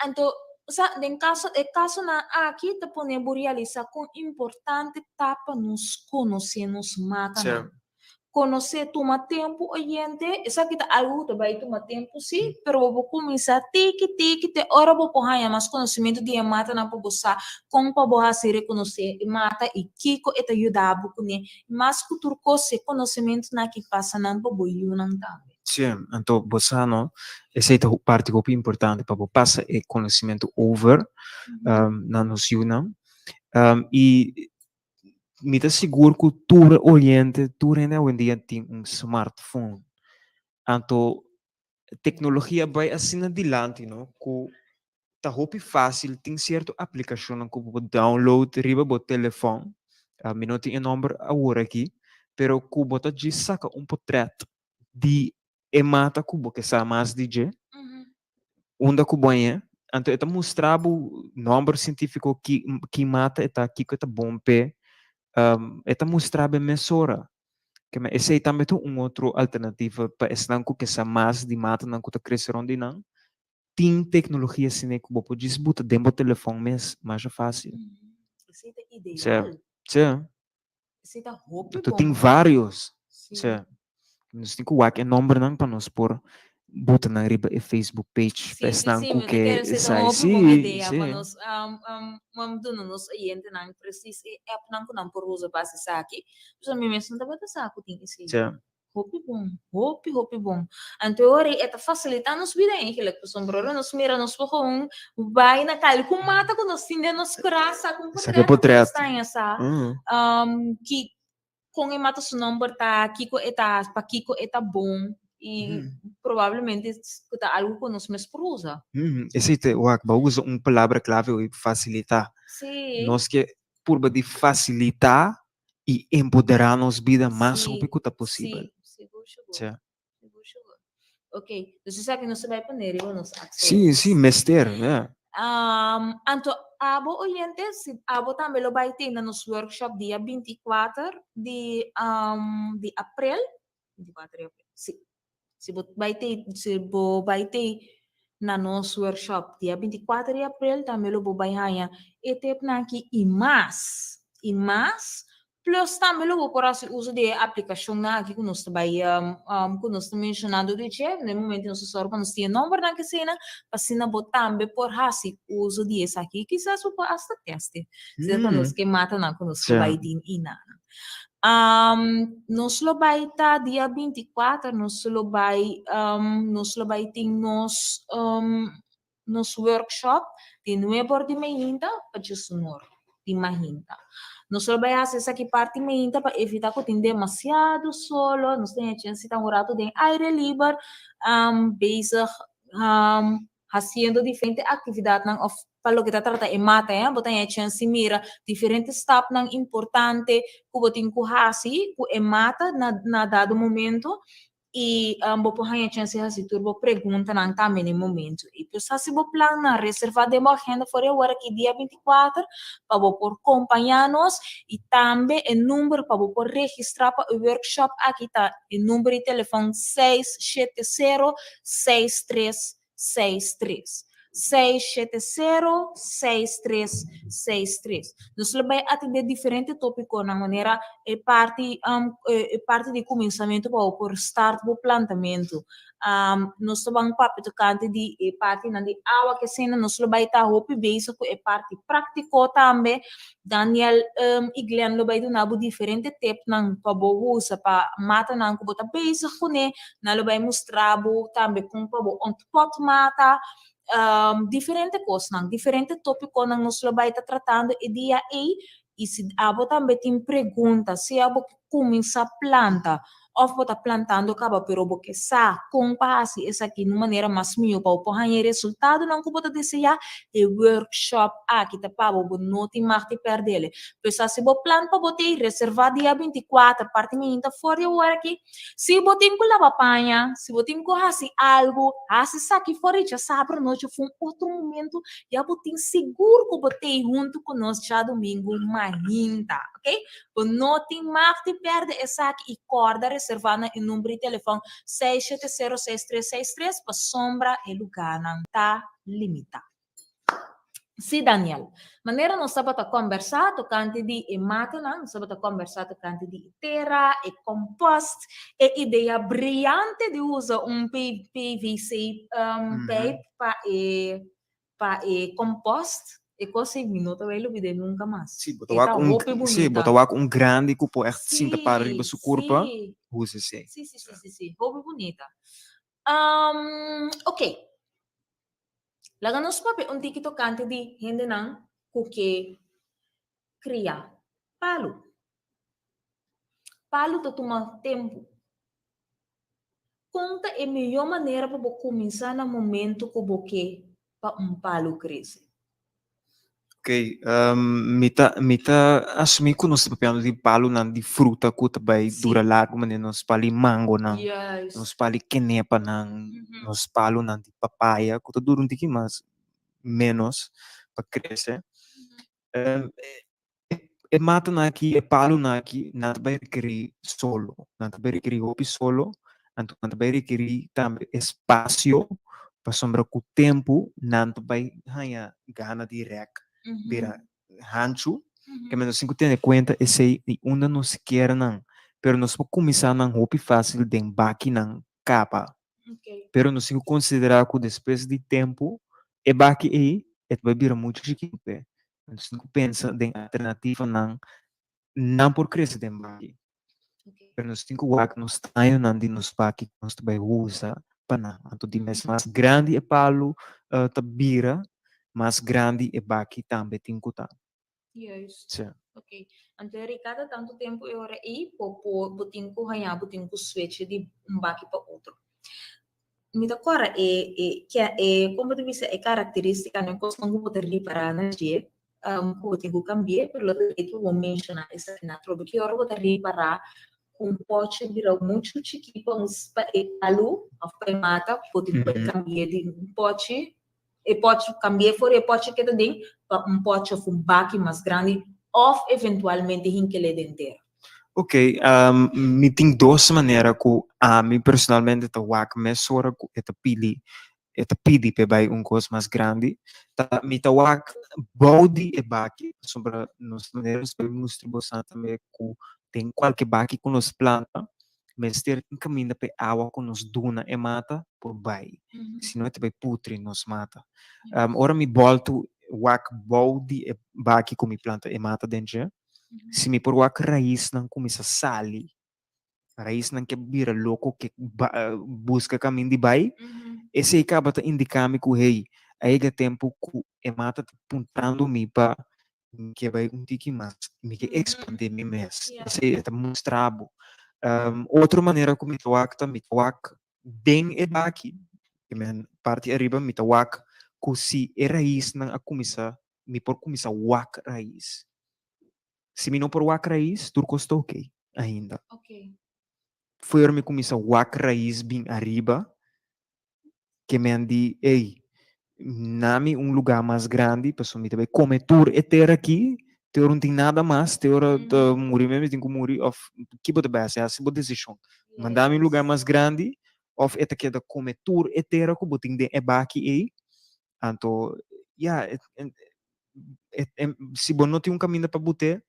Anto sa den kaso e kasonan aki ta pone bo realisá kon importante ta pa nos konosé nos matanan. Konosé tuma tempu oyente, esaki ta algu ku ta bai tuma tempu sí, pero bo por kuminsá tiki tiki te ora bo por haña mas konosementu di e matanan pa bo sa kon pa bo hasi rekonosé e mata i kiko e ta yuda bo kuné. Mas ku tur kos e konosementunan aki pasa nan pa bo yunan tambe. Sí, anto bo sa no, esei ta parti hopi importante pa bo pasa e konosementu over na nos yunan. I mi ta sigur ku tur oyente, tur hende awendia tin un smartphone. Anto teknologia bai asina dilanti no, ku ta hopi fásil, tin sierto aplikashonnan ku bo por download riba bo telefòn, mi no tin e nòmber awor aki, pero ku bo ta djis saka un potrèt di e mata ku bo ke sa mas di dje, unda ku bo a ñe, anto e ta mustra bo nòmber sientífiko, ki ki mata e ta, kiko e ta bon p'e, e ta mustra bo e mesora. Keme esei tambe ta un otro alternativa pa esnan ku ke sa mas di matanan ku ta krese rònt di nan. Tin teknologia asina ku bo por djis buta den bo telefòn mes masha fásil. Esei ta ideal. Sí. Esei ta hopi Tu bon. tin varios. Sí. Sí. Nos tin ku wak e nombernan pa nos por buta nan riba e Facebook page Sí, pa sí, esnan sí, ku mi ta ke kere esei ta esai. hopi Sí, bon idea sí. pa nos um, um, um, duna nos oyentenan precies e appnan ku nan por usa pa hasi esaki. Pasobra mi mes no tabata sa ku tin esei. Sí. Hopi bon, hopi, hopi bon. Anto e ora ei e ta fasilitá nos bida eigenlijk, pasobra ora nos mira nos por gewoon bai na kali ku mata ku nos tin den nos kura, sa ku un Sa ke potret ku nos potret. ta haña sa, um, ki kon e mata su nomber ta, kiko e ta, pakiko e ta bon, i probablemente ku ta algu ku nos mes por usa. Esei ta, wak, bo a usa un palabra klave hoy, fasilitá. Sí. Nos ke purba di fasilitá i empoderá nos bida mas Sí, hopi ku ta posibel. sí, sigur, sigur. Sí. Sigur, sigur. Ok, dus esaki nos ta bai pone riba nos Sí, sí, advertencias. mester, ja. Anto abo oyente, si abo tambe lo bai tene nos workshop dia 24 di, di aprel, 24 di aprel, sí. Si bo bai te, si bo bai te na nos workshop dia 24 di aprel, tambe lo bo bai haña e tepnan aki i mas, i mas Plus tambe lo bo por hasi uso di e aplikashonnan aki ku nos ta bai ku nos ta menshonando di dje. Na e momento nos ta sòru pa nos tin e nòmbernan ke eseinan, pa asina bo tambe por hasi uso di esaki. Kisas bo por asta tèst e, si ta nos ke matanan ku nos ke bai tin einan. Nos lo bai ta dia 24, nos lo bai nos lo bai tin nos nos workshop di nuebe or di mainta pa djesunor di mainta. Nos lo bai hasi esaki parti mainta pa evita ku tin demasiado solo, nos tin e chens di ta un ratu den aire liber bezig hasiendo diferente aktividatnan òf pa loke ta trata e mata eh, bo ta haña chens di mira diferente stapnan importante ku bo tin ku hasi ku e mata na na dado momento I bo por haña chèns di hasi tur bo preguntanan tambe na e momentu. I pues hasi bo plannan, reservá den bo agenda for e ora ki dia 24 pa bo por kompañá nos. I tambe e number pa bo por registrá pa e workshop aki ta e number di telefòn 670 6363. 670 6363. Nos lo bai atendé diferente tópikonan manera e parti e parti di kuminsamentu pa bo por start bo plantamentu. Nos ta ban papia tokante di e partinan di awa ke esena. Nos lo bai ta hopi bezig ku e parti práktiko tambe. Daniel i Glenn lo bai duna bo diferente tepnan pa bo usa pa matanan ku bo ta bezig kuné. Nan lo bai mustra bo tambe kon pa bo ontpot mata, diferente kosnan, diferente tópikonan nos lo bai ta tratando e dia ei. I si abo tambe tin pregunta, sea bo ke kuminsá planta. òf bo ta plantando kaba pero bo ke sa kon pa hasi esaki na un manera mas mihó pa bo por haña e resultadonan ku bo ta deseá, e workshop aki ta pa bo, bo no tin mag di pèrdele. Pues hasi bo plan pa bo t'ei reservá dia 24 parti mainta for di awor aki. Si bo tin ku laba paña, si bo tin ku hasi algu, hasi esaki for di djasabra nochi òf un otro momento, ya bo tin sigur ku bo t'ei huntu ku nos djadumingu mainta, ok? Bo no tin mag di pèrdè esaki i kòrda reservá na e number di telefòn 670 6363 pasobra e lugánan ta limitá. Sí, Daniel. Manera nos tabata kòmbersá tokante di e matanan, nos tabata kòmbersá tokante di e tera, e kòmpòst, e idea briante di usa un PVC pijp pa e pa e kòmpòst. E kos ei mi no ta bai lubid'é nunka mas. Sí, bo ta E ta wak un, hopi sí, bo bunita. ta wak un grandi ku por ègt sinta para riba Sí, su kurpa, sí. usa esei. Sí, sí, sí, sí, sí. Hopi bunita. Oké. Laga nos papia un tiki tokante di hendenan ku ke kria palu. Palu ta tuma tempu. Kon ta e mihó manera pa bo kuminsá na momentu ku bo ke pa un palu krese? Ok, mi ta mi ta asumí ku nos ta papiando di palunan di fruta ku ta bai dura largu manera nos pali mangonan, nos pali kenepanan, nos palunan di papaya ku ta dura un tiki mas ménos pa krese. E matanan aki, e palunan aki, nan ta bai rekerí solo, nan ta bai rekerí hopi solo, anto nan ta bai rekerí tambe espasio, pasobra ku tempu nan ta bai haña gana di rèk bira hanchu, ke nos tin ku tene kuenta esei di unda nos kier nan, pero nos por kuminsá nan hopi fásil den bakinan kaba. Pero nos tin ku konsiderá ku despues di tempu e baki ei e ta bai bira muchu chikitu p'e. Nos tin ku pensa den alternativanan nan por krese den baki. Pero nos tin ku wak nos tañonan di nos baki ku nos ta bai usa pa nan. Anto di mes mas grandi e palu ta bira, mas grandi e baki tambe tin ku ta. Juist. Sí. Ok. Anto Eric, cada tanto tempo e ora ei bo por bo tin ku haña bo tin ku switch di un baki pa otro. Mi ta kòrda e e ke e kon bo ta bisa e karakterístikanan kosnan ku bo ta ripará na dje ku bo tin ku kambi'é pero lo ta great pa bo menshoná esaki atrobe. Ki ora bo ta ripará ku un pòchi bira muchu chikí pa un pa e palu òf pa e mata bo tin ku kambi'é di un pòchi E pòchi, kambi'é for di e pòchi ke ta den pa un pòchi òf un baki mas grandi òf eventualmente hinkel'é den tera. Ok, mi tin dos manera ku ami personalmente ta wak mesora ku e ta pidi, e ta pidi p'e bai un kos mas grandi. Ta mi ta wak bou di e baki, pasobra nos manera nos bai mustra boso tambe ku den kualke baki ku nos planta Mester tin kaminda pa e awa ku nos duna e mata por bai, si no e ta bai putri nos mata. Ora mi bòltu wak bou di e baki ku mi planta e mata den dje, si mi por wak raisnan kuminsá sali, raisnan ke bira loko ke buska kaminda di bai, esei kaba ta indiká mi ku hey, a yega tempu ku e mata ta puntando mi pa Mi ke bai un tiki mas, mi ke expande mi mes. Esei e ta mustra bo. Otro manera ku mi ta wak ta mi ta wak den e baki, ke men parti ariba mi ta wak ku si e raisnan a kuminsá, mi por kuminsá wak rais. Si mi no por wak rais, tur kos ta oké ainda. Fo'i ora mi kuminsá wak rais bin ariba, Ke men di, Ey, na mi un lugá mas grandi, pasobra mi ta bai kome tur e tera aki, te ora no tin nada mas, te ora ta muri mes mi tin ku muri, òf ki bo ta bai hasi? Hasi bo desishon. Manda mi un lugá mas grandi, òf e ta keda kome tur e tera ku bo tin den e baki ei. Anto, ya, si bo no tin un kaminda pa bot'é,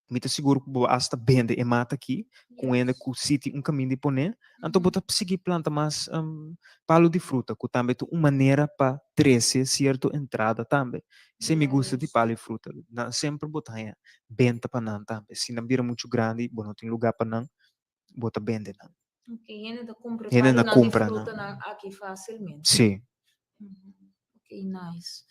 Mi ta sigur ku bo hasta bende e mata aki ku un hende ku si tin un kaminda di pone, anto bo ta sigui planta mas palu di fruta ku tambe ta un manera pa trese sierto entrada tambe. Esei mi gusta di palu di fruta, nan semper bo ta haña benta pa nan tambe. Si nan bira muchu grandi bo no tin luga pa nan, bo ta bende nan. Ok, hende ta kumpra e Hende na palunan di kumpra nan. frutanan aki fásilmente. Sí. Ok, nice.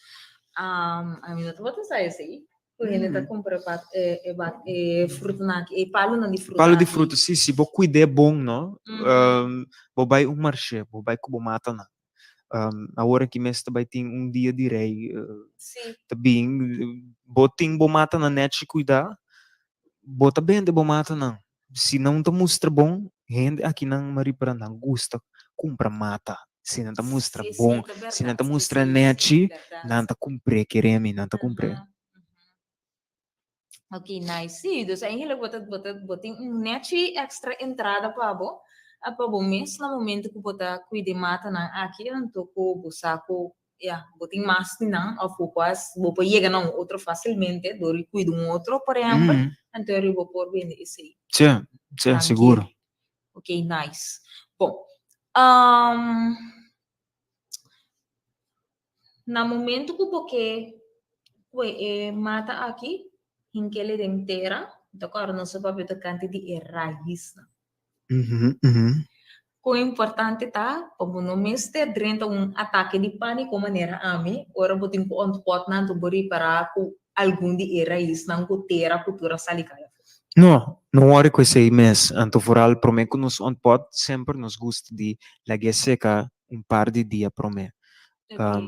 Ami no tabata sa esei. Ku hende ta kumpra e bat e bat e frutanan aki, e palunan di fruta Palu di aki. fruta, si, si bo kuid'é bon, no, bo bai un marshe, bo bai ku bo matanan. Awor aki mes ta bai tin un dia di rei ta bin, bo tin bo matanan nèchi kuidá, bo ta bende bo matanan. Si nan ta mustra bon, hende akinan Maripara nan gusta kumpra mata. Si nan ta mustra bon, si nan ta mustra nèchi, nan ta kumpr'é, kere mi, nan ta kumpr'é. Ok, nice. Sí, dus eigenlijk bo ta, bo ta, bo tin un nèchi èkstra entrada pa bo, pa bo mes na momento ku bo ta kuida e matanan aki, anto ku bo sa ku ya, bo tin mas di nan òf bo por bo por yega na un otro fásilmente dor di kuida un otro, por ehèmpel, anto eri bo por bende esei. Sí, sí, sigur. Ok, nice. Bon, na momento ku bo ke kue e mata aki, hink'el den tera, ta kòrda nos a papia tokante di e raisnan. Kon importante ta pa bo no mester drenta un atake di pániko manera ami, ora bo tin ku ontpot nan anto bo ripará ku algun di e raisnan ku tera ku tur a sali kai afó. No, no wòri ku esei mes. Anto foral promé ku nos ontpot semper nos gusta di lag'é seka un par di dia promé.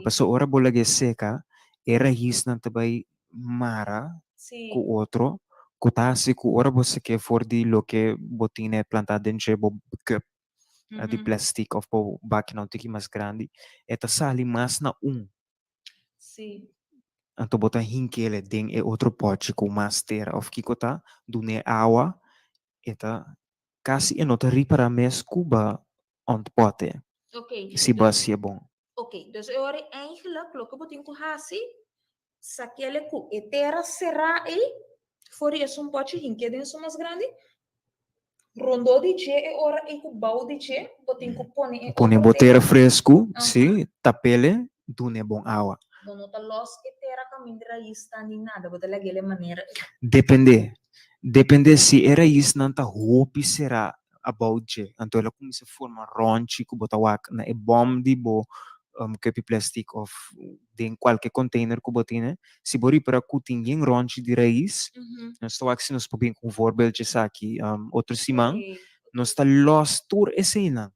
Pasobra ora bo lag'é seka e raisnan ta bai mara ku otro ku ta hasi ku ora bo sake for di loke bo tine plantá den dje bo cup di plastic of bo bakinan un tiki mas grandi e ta sali mas na un. Anto bo ta hink'el den e otro pòchi ku mas tera of kiko ta dun'é awa e ta kasi e no ta ripará mes ku bo ontpòt'e si bo hasié bon. Ok, dus e ora eigenlijk loke bo tin ku hasi, sakele ku e tera será ei, for di esun pòchi hink'é den esun mas grandi, rondó di dje e ora ei ku bou di dje bo tin ku pone e Pone otro bo tera tera. fresku, sí, tap'ele, dun'é bon awa. Bo no ta lòs e tera kaminda rais ta ni nada, bo ta lag'el e manera ei. Dependé. Dependé si e raisnan ta hopi será abou dje, anto el a kuminsá forma rònchi ku bo ta wak na e bòm di bo kèpi plèstik òf den kualke kònteiner ku bo tene. Si bo ripara ku tin yen rònchi di rais, nos ta wak si nos por bin ku un voorbeeld dje esaki otro siman, nos ta lòs tur eseinan.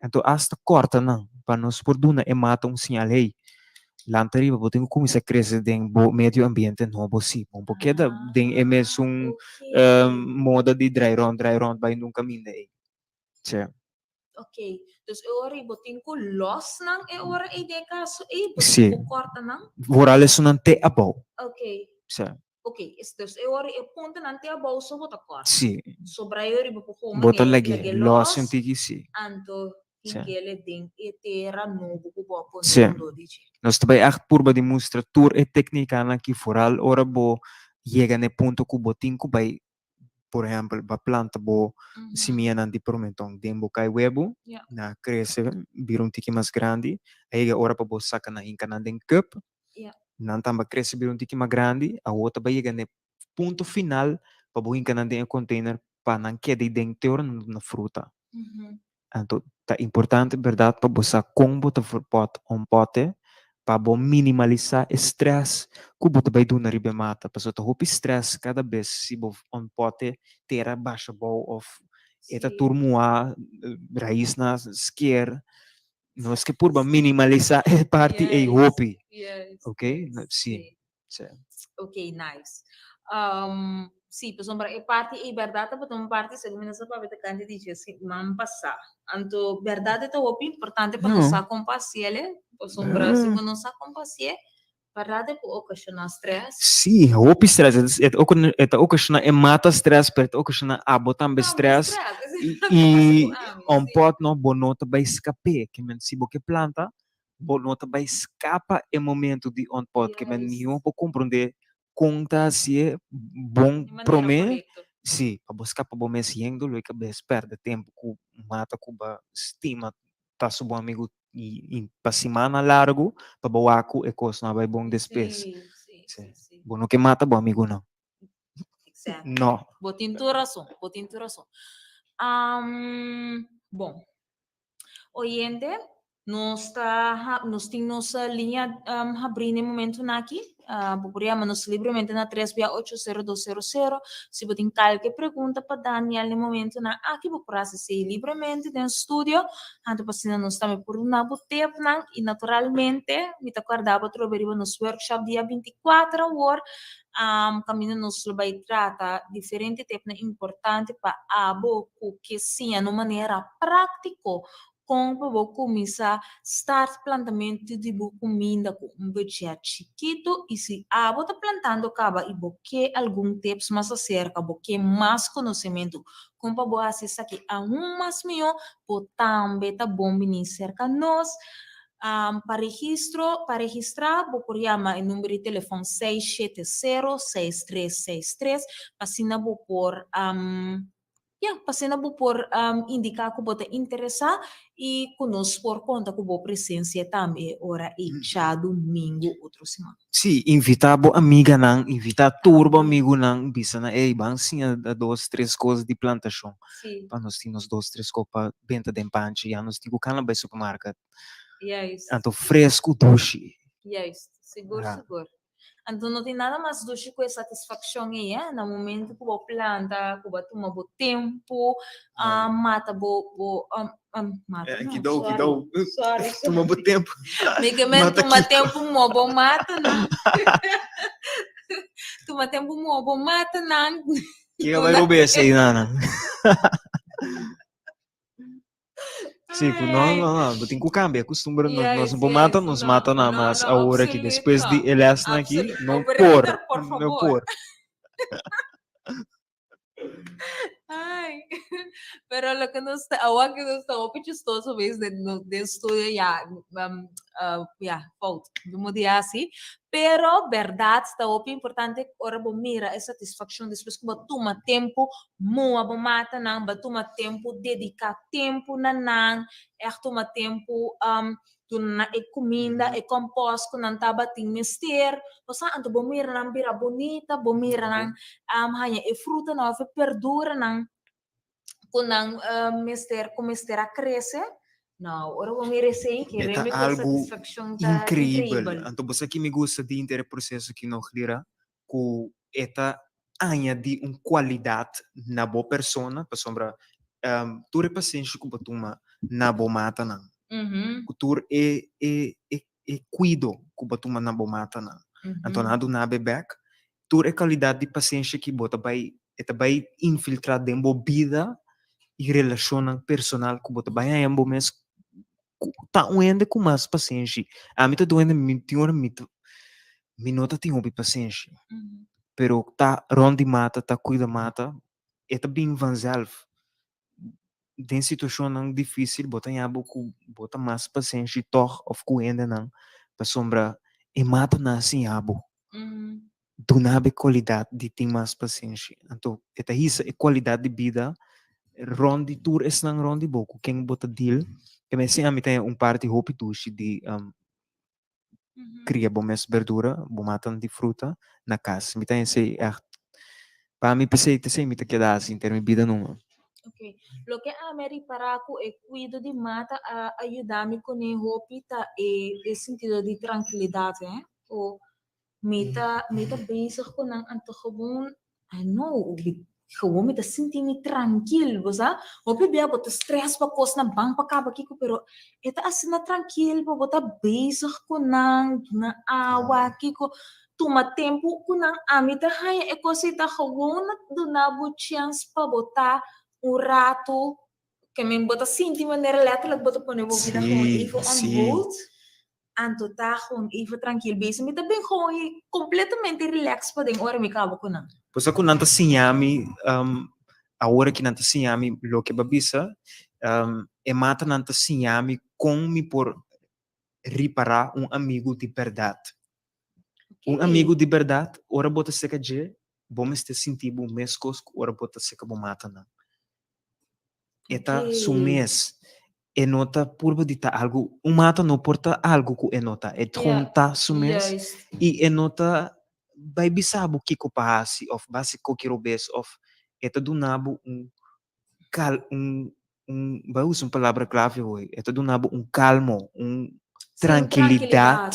Anto asta kòrta nan pa nos por duna e mata un siñal, hey, lanta riba, bo tin ku kuminsá krese den bo medio ambiente nobo sí. Bo no por keda den e mesun moda di drai rònt, drai rònt bai nunka minda ei. Tje. Ok, dus e ora ei bo tin ku lòs nan e ora ei den e kaso ei? Bo tin ku kòrta nan? Vooral esunnan te abou. Ok. Tje. Ok, es dus e ora e puntanan te abou so bo ta kòrta. Sí. Sobra e ora bo por kome Bo ta den lag'é lag'é lòs lòs, un tiki, sí. anto Sí. hink'é den e tera nobo ku bo a pone Sí. rondó di dje. Nos ta bai ègt purba di mustra tur e téknikanan aki, foral ora bo yega na e punto ku bo tin ku bai, por ehèmpel, bo a planta bo simianan di promenton den bo kai webu, nan a krese bira un tiki mas grandi, a yega ora pa bo saka nan hinka nan den cup, Nan tamba krese bira un tiki mas grandi, awor ta bai yega na e punto final pa bo hinka nan den e container pa nan keda ei den te ora nan duna fruta. Anto ta importante berdad pa bo sa kon bo ta pot un pote pa bo minimalisa e stress ku bo ta bai duna riba e mata, pasobra ta hopi stress kada bes si bo un pote tera basha abou of e ta tur muha, raisnan sker. Nos ke purba minimalisa e parti ei hopi. Ok? Sí. Sí. Ok, nice. Um, sí, pasobra e parti ei bèrdat tabata un parti segun mi nos a papia tokante di dje siman pasá. Anto bèrdat e ta hopi importante pa nos sa kon pa hasiel e, pasobra si bo no sa kon pa hasié, bèrdat e por okashoná strès. Sí, hopi strès. E e ta okashoná e mata strès, pero e ta okashoná abo tambe strès. I un pòt no, bo no ta bai skap'é. Ke men si bo ke planta, bo no ta bai skapa e momento di un pòt. Ke men mihó bo komprondé kon ta hasié bon promé, sí, pa bo skapa bo mes yen doló di kabes, pèrdè tempu ku mata ku bo stima ta su bon amigu i pa simana largu pa bo wak ku e kos no a bai bon despues. Sí, sí. Bo no ke mata bo amigunan. Exacto. No. Bo tin tur rason, bo tin tur rason. Bon, oyente. Nos ta nos tin nos liña habrí na e momentunan aki. Bo por yama nos libremente na tres bia ocho sero dos sero sero. Si bo tin kalke pregunta pa Daniel na e momentunan aki, bo por hasi esei libremente den studio. Anto pa asina nos tambe por duna bo tepnan. I naturalmente mi ta kòrda bo atrobe riba nos workshop dia 24 awor, kaminda nos lo bai trata diferente tepnan importante pa abo ku ke siña na un manera práktiko Kon pa bo kuminsá start plantamentu di bo kuminda ku un budget chikitu i si abo ta plantando kaba i bo ke algun tips mas aserka, bo ke mas konosementu kon pa bo hasi esaki aun mas mihó, bo tambe ta bon bini serka nos. Pa registro, pa registrá bo por yama e number di telefòn 670 6363 pa asina bo por Ya, pa asina bo por indiká ku bo ta interesá i ku nos por konta ku bo presensia tambe ora e djadumingu otro siman. Sí, invitá bo amiganan, invitá tur bo amigunan, bisa nan, ey, ban siña dos, tres kos di plantashon. Sí. Pa nos tin nos dos, tres kos pa benta den panchi, ya nos tin ku kana bai supermarket. Juist. Anto fresku dushi. Juist, sigur, Ja. sigur. Anto no tin nada mas dushi ku e satisfakshon ei, eh, na momento ku bo planta, ku bo a tuma bo tempu, a mata bo, bo, mata Eh, no, kidou, sorry, kidou. sorry, Tuma bo sorry. tempu. Mi ke men Mata tuma kiko. tempu mo bo mata nan. Tuma tempu mo bo mata nan. Kiko bai robes ei, nana? Sí, ku no, no, no, bo tin ku kambia kustumber, nos, nos no por mata, nos mata nada mas awor aki, despues di e lèsnan aki, no por, no por. Ay, pero loke nos ta, awor ku nos ta hopi chistoso mes den nos den studio ya, ya, fout, mi mo di hasi, pero bèrdat ta hopi importante ora bo mira e satisfakshon despues ku bo a tuma tempu Mua bo mata nan, ba tuma tempu dedica tempu na nan, echt tuma tempu duna nan e cuminda, e compost cu nan tabatin mester. Bo sa, anto bo mira nan bira bunita, bo mira nan haña e frutanan of e berduranan cu nan mester, cu mester a crece. No, ora bo mira esey, E kere ta mi cu e algu satisfaccion ta increibel. increibel. Anto bo sa ki mi gusta di henter e proceso ki nos lira? Ku e ta añadí un kualidat na bo persona, pasobra tur e pasenshi ku bo tuma na bo matanan, ku tur e e e e kuido ku bo tuma na bo matanan, anto nan a duna bo bèk, tur e kualidat di pasenshi ki bo ta bai e ta bai infiltrá den bo bida i relashonnan personal ku bo ta bai haña bo mes ku ta un hende ku mas pasenshi. Ami ta duende mi tin ora mi ta mi no ta tin hopi pasenshi, pero ta rond di mata, ta cuida mata, e ta bin vanzelf. Den situacionnan dificil bo ta haña bo cu bo ta mas pasenshi tog of cu hendenan pasobra e mata nan a siña bo. Duna bo e cualidad di tin mas pasenshi. Anto e ta hisa e cualidad di bida rond di tur esnan rond di bo cu ken bo ta deal. Ke mester ami ta haña un parti hopi dushi di cria bo mes berdura, bo matan di fruta na cas. Mi ta haña esey echt, pa mi p'esey ta esey mi ta keda haci henter mi bida numa. Ok, loke ami a ripará ku e kuido di mata a a yuda mi kuné hopi ta e e sentido di trankilidat, hè. Ku Mi ta mi ta bezig ku nan anto gewoon I know mi gewoon mi ta sinti mi trankil bo sa. Hopi bia bo ta stress pa kosnan ban pa kaba kiko pero e ta asina trankil bo bo ta bezig ku nan duna awa kiko tuma tempu ku nan ami ta haña e kos ei ta gewoon na duna bo chèns pa bo ta un ratu ke men bo ta sinti manera letterlijk bo ta pone bo bida gewoon even on hold. Anto ta gewoon even trankil bezig. Mi ta bin gewoon i completamente relax paden ora mi kaba ku nan. Pues ku nan ta siña mi, awor ki nan ta siña mi loke bo a bisa, e matanan ta siña mi kon mi por ripará un amigu di bèrdat. Un amigu di bèrdat, ora bo ta seka dje, bo mester sinti bo meskos ku ora bo ta seka bo matanan. E ta su mes. E no ta purba di ta algu, un mata no por ta algu ku e no ta. E gewoon ta su mes i e no ta bai bisa bo kiko pa hasi òf basi koki robes òf e ta duna bo un kal un. un, bai usa un palabra clave hoy, e ta duna bo un calmo, un tranquilidad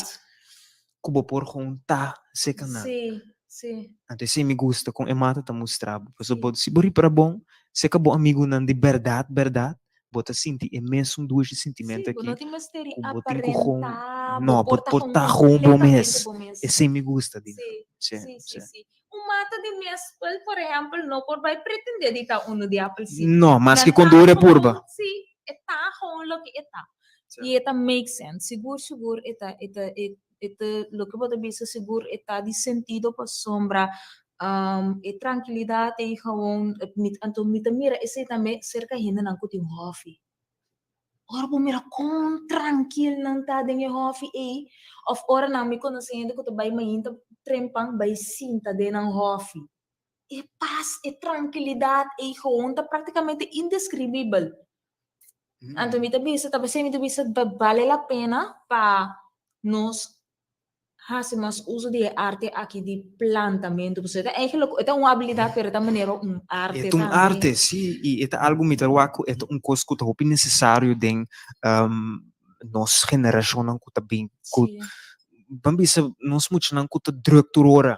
cu bo por gewoon ta seca nan. Sí, sí. Anto esey mi gusta con e mata ta mustra bo. Pasobra bo, si bo ripara bon, seca bo amigunan di berdad, berdad, bo ta sinti e mesun dushi sintimento Sí, bo aki no tin mester di cu bo tin cu gewoon, aparenta, bo no, bo por ta por gewoon ta gewoon bo completamente mes. bo mes. Esey mi gusta di nan. Sí, Sí, sí, sí, sí. sí. Un mata di mespel, por ehempel, no por bai pretende di ta uno di appelsien. No, maske Nan con ta dure gewoon, purba. sí, e ta gewoon loke e ta. Sí. I e ta make sense. Sigur, sigur e ta, e ta, e, e ta, loke bo ta bisa sigur e ta di sentido pasobra e trankilidat ei gewoon, mi, anto mi ta mira esei tambe serka hendenan ku tin hòfi. Ora bo mira kon trankil nan ta den e hòfi ei, òf ora nan mi konosé hende ku ta bai mainta trempan bai sinta den nan hòfi. E pas, e trankilidat ei gewoon ta praktikamente indeskribibel. Anto mi ta bisa, ta p'esei mi ta bisa bale la pena pa nos hasi mas uso di e arte aki di plantamentu, pasobra e ta eigenlijk, e ta un abilidat pero e ta manera un arte E ta un tambe. arte, sí, i e ta algu mi ta wak ku e ta un kos ku ta hopi nesesario den nos generashonnan ku ta bin, ku ban bisa nos muchanan ku ta drùk tur ora.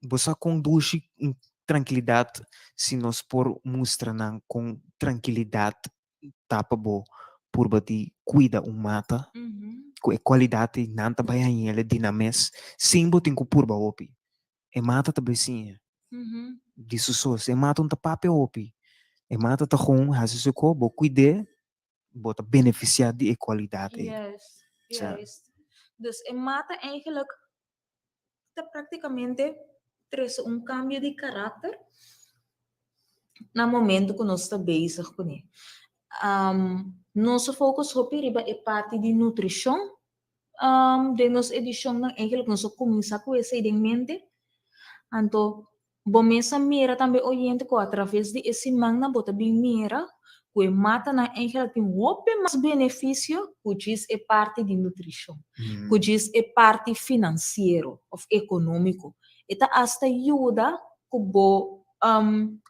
Bo sa kon dushi un trankilidat si nos por mustra nan kon trankilidat ta pa bo purba di kuida un mata ku e kualidat ei nan ta bai hañ'el di nan mes sin bo tin ku purba hopi. E mata ta bai siña di su sos. E mata no ta papia hopi. E mata ta gewoon hasi su ko, bo kuid'é, bo ta benefisiá di e kualidat ei. Juist, juist. Dus e mata eigenlijk ta práktikamente trese un kambio di karakter na momento ku nos ta bezig kuné. Nos a focus hopi riba e parti di nutrishon den nos edishonnan eigenlijk nos a kuminsá ku esei den mente. Anto Bo mes a mira tambe oyente ku atraves di e simannan bo ta bin mira ku e matanan eigenlijk tin hopi mas benefisio ku djis e parti di nutrishon, ku djis e parti finansiero òf ekonómiko. E ta asta yuda ku bo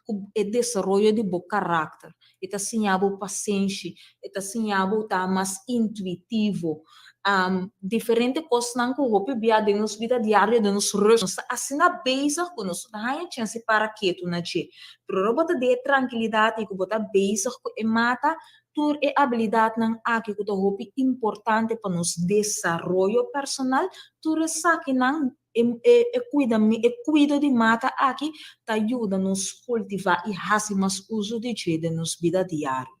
ku e desaroyo di bo karakter. E ta siña bo pasenshi, e ta siña bo ta mas intuitivo. Diferente kosnan ku hopi bia den nos bida diario, den nos rus, nos ta asina bezig ku nos no ta haña chèns di para ketu na dje. Pero ora bo ta den e trankilidat i ku bo ta bezig ku e mata, tur e abilidatnan aki ku ta hopi importante pa nos desaroyo personal, tur esakinan E cuida e cuido di mata aki ta yuda nos cultiva y haci mas uso di dje den nos bida diario.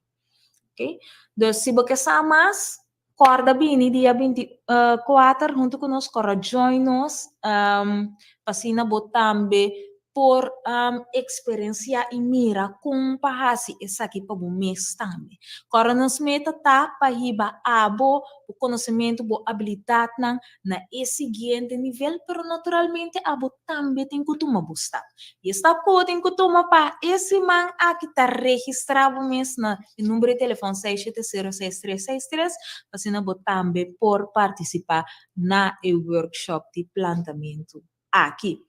Ok, dus si bo ke sa mas, corda bini dia 24 hunto cu nos, corda join nos, pa asina bo tambe por experiencia y mira con pa haci esaki pa bo mes tambe. Corda nos meta ta pa hiba abo, bo conocemento, bo habilidadnan na e siguiente nivel, pero naturalmente abo tambe tin cu tuma bo stap. Y e stap cu bo tin cu tuma pa e siman aki ta registra bo mes na e number di telefon 6706363 pa asina bo tambe por participa na e workshop di plantamento aki.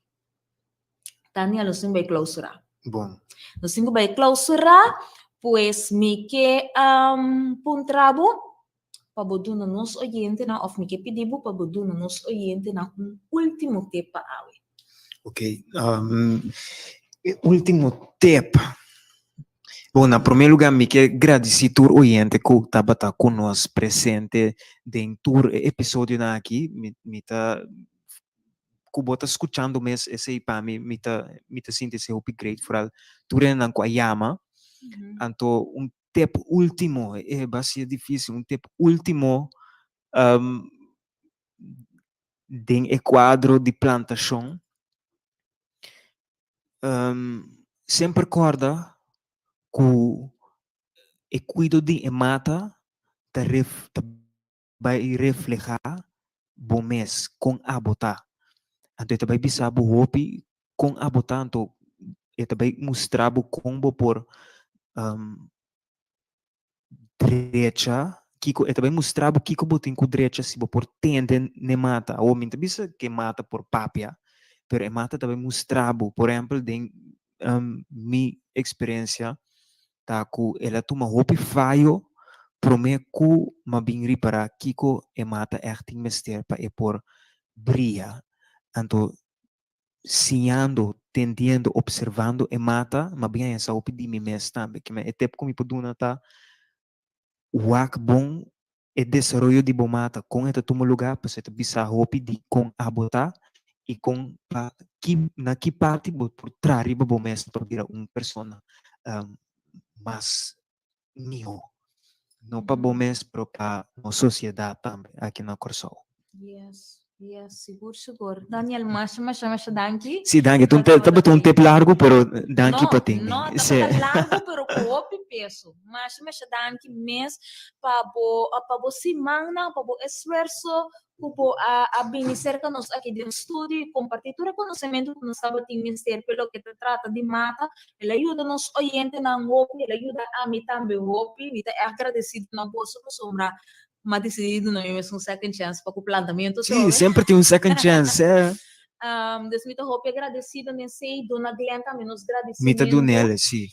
Tania, nos tin bai clausura. Bon. Nos tin ku bai clausura, pues mi ke um, puntra bo pa bo duna nos oyentenan, of mi ke pidi bo pa bo duna nos oyentenan un último tip pa awe. Ok, um, e último tip. Bon, na promé lugar mi ke gradisí tur oyente ku tabata ku nos presente den tur e episodionan aki. Mi, mi ta ku bo ta skuchando mes esei pa mi, mi ta mi ta sinti esei hopi great, foral tur hendenan ku a yama. Anto un tip ultimo, e ba sier dificil, un tip ultimo den e kuadro di plantashon, semper kòrda ku e kuido di e mata ta ref ta bai reflehá bo mes kon abo ta. Anto e ta bai bisa bo hopi kon abo ta, anto e ta bai mustra bo kon bo por drecha kiko, e ta bai mustra bo kiko bo tin ku drecha si bo por tende n'e mata. Awor mi no ta bisa ku e mata por papia, pero e mata ta bai mustra bo, por ehèmpel den mi eksperensia. ta ku el a tuma hopi fayo promé ku m'a bin ripará kiko e mata ègt tin mester pa e por bria. Anto siñando, tendiendo, observando e mata, m'a bin haña sa hopi di mi mes tambe. Kimen e tep ku mi por duna ta wak bon e desaroyo di bo mata, kon e ta tuma lugá, pasobra e ta bisa hopi di kon abo ta i kon pa ki na ki parti bo por traha riba bo mes pa bira un persona mas mihó. No pa bo mes pero pa nos sosiedat tambe aki na Kòrsou. Yes, yes, sigur, sigur. Daniel, masha, masha, masha danki. Sí, danki. Ta un te, tabata un tep largu, pero danki pa tin. No, no, tabata largu, pero ku hopi peso. Masha, masha danki mes pa bo, pa bo simannan, pa bo esfuerso ku bo a, a bini serka nos aki den studio i kompartí tur e konosementu ku nos tabatin mester pa loke ta trata di mata. El a yuda nos oyentenan hopi, el a yuda ami tambe hopi. Mi ta ègt gradesido na boso pasobra m'a disidí duna mi mes un second chance pa ku plantamentu Sí, atrobe. semper tin un second chance, eh. Dus mi ta hopi agradesido n'esei. Duna Glenn tambe nos Mi ta gradisimentu. dun'el, sí.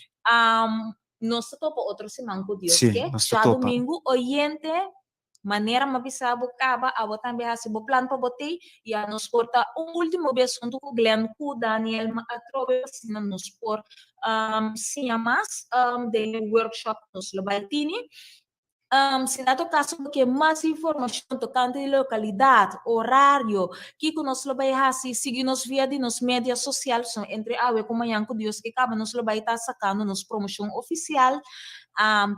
Nos ta topa otro siman ku Dios Sí, ke. nos ta topa. Djadumingu, oyente, manera m'a bisa bo kaba, abo tambe hasi bo plan pa bo tei, i a nos por ta un ultimo bes huntu ku Glenn ku Daniel ma atrobe asina nos por siña mas den e workshop ku nos lo bai tini. Si na to kaso bo ke mas informashon tokante di lokalidat, orario, kiko nos lo bai hasi, sigui nos via di nos media sosial, so entre awe ku mañan ku Dios ke kaba nos lo bai ta sakando nos promoshon ofisial.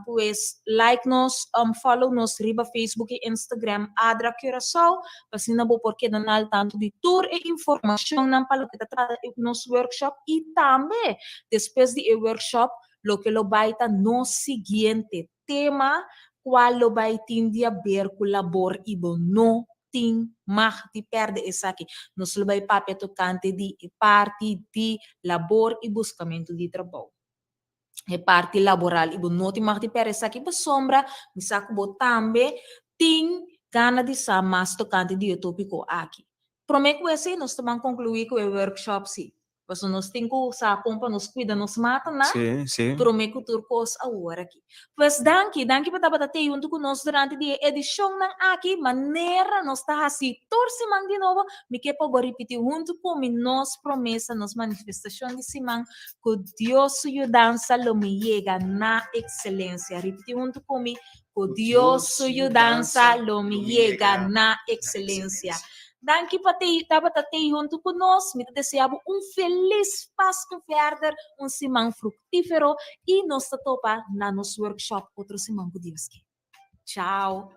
Pues like nos, follow nos riba Facebook i Instagram Adra Curaçao, pa asina bo por keda na al tanto di tur e informashonnan pa loke ta trata nos workshop i tambe despues di e workshop loke lo bai ta nos siguiente tema cual lo bay tin di haber cu labor y bo no tin mag di perde esaki. Nos lo bay papia tocante di e parti di labor y buscamento di trabou. E parti laboral y bo no tin mag di perde esaki pasobra mi sa cu bo tambe tin gana di sa mas tocante di e topico aki. Prome cu esey nos ta ban conclui cu e workshop si. Pasobra nos tin ku sa kon pa nos kuida nos matanan Sí, sí. promé ku tur kos awor aki. Pues danki, danki pa tabata tei huntu ku nos durante di e edishonnan aki. Manera nos ta hasi tur siman di nobo, mi ke pa bo ripití huntu ku mi nos promesa, nos manifestashon di siman, ku Dios su yudansa lo mi yega na ekselensia. Ripití huntu ku mi, Ku Dios su yudansa lo mi yega na ekselensia. Danki pa tei tabata tei huntu ku nos. Mi ta desea bo un felis Pasku verder, un siman fruktífero i nos ta topa na nos workshop otro siman ku Dios ke. Chao.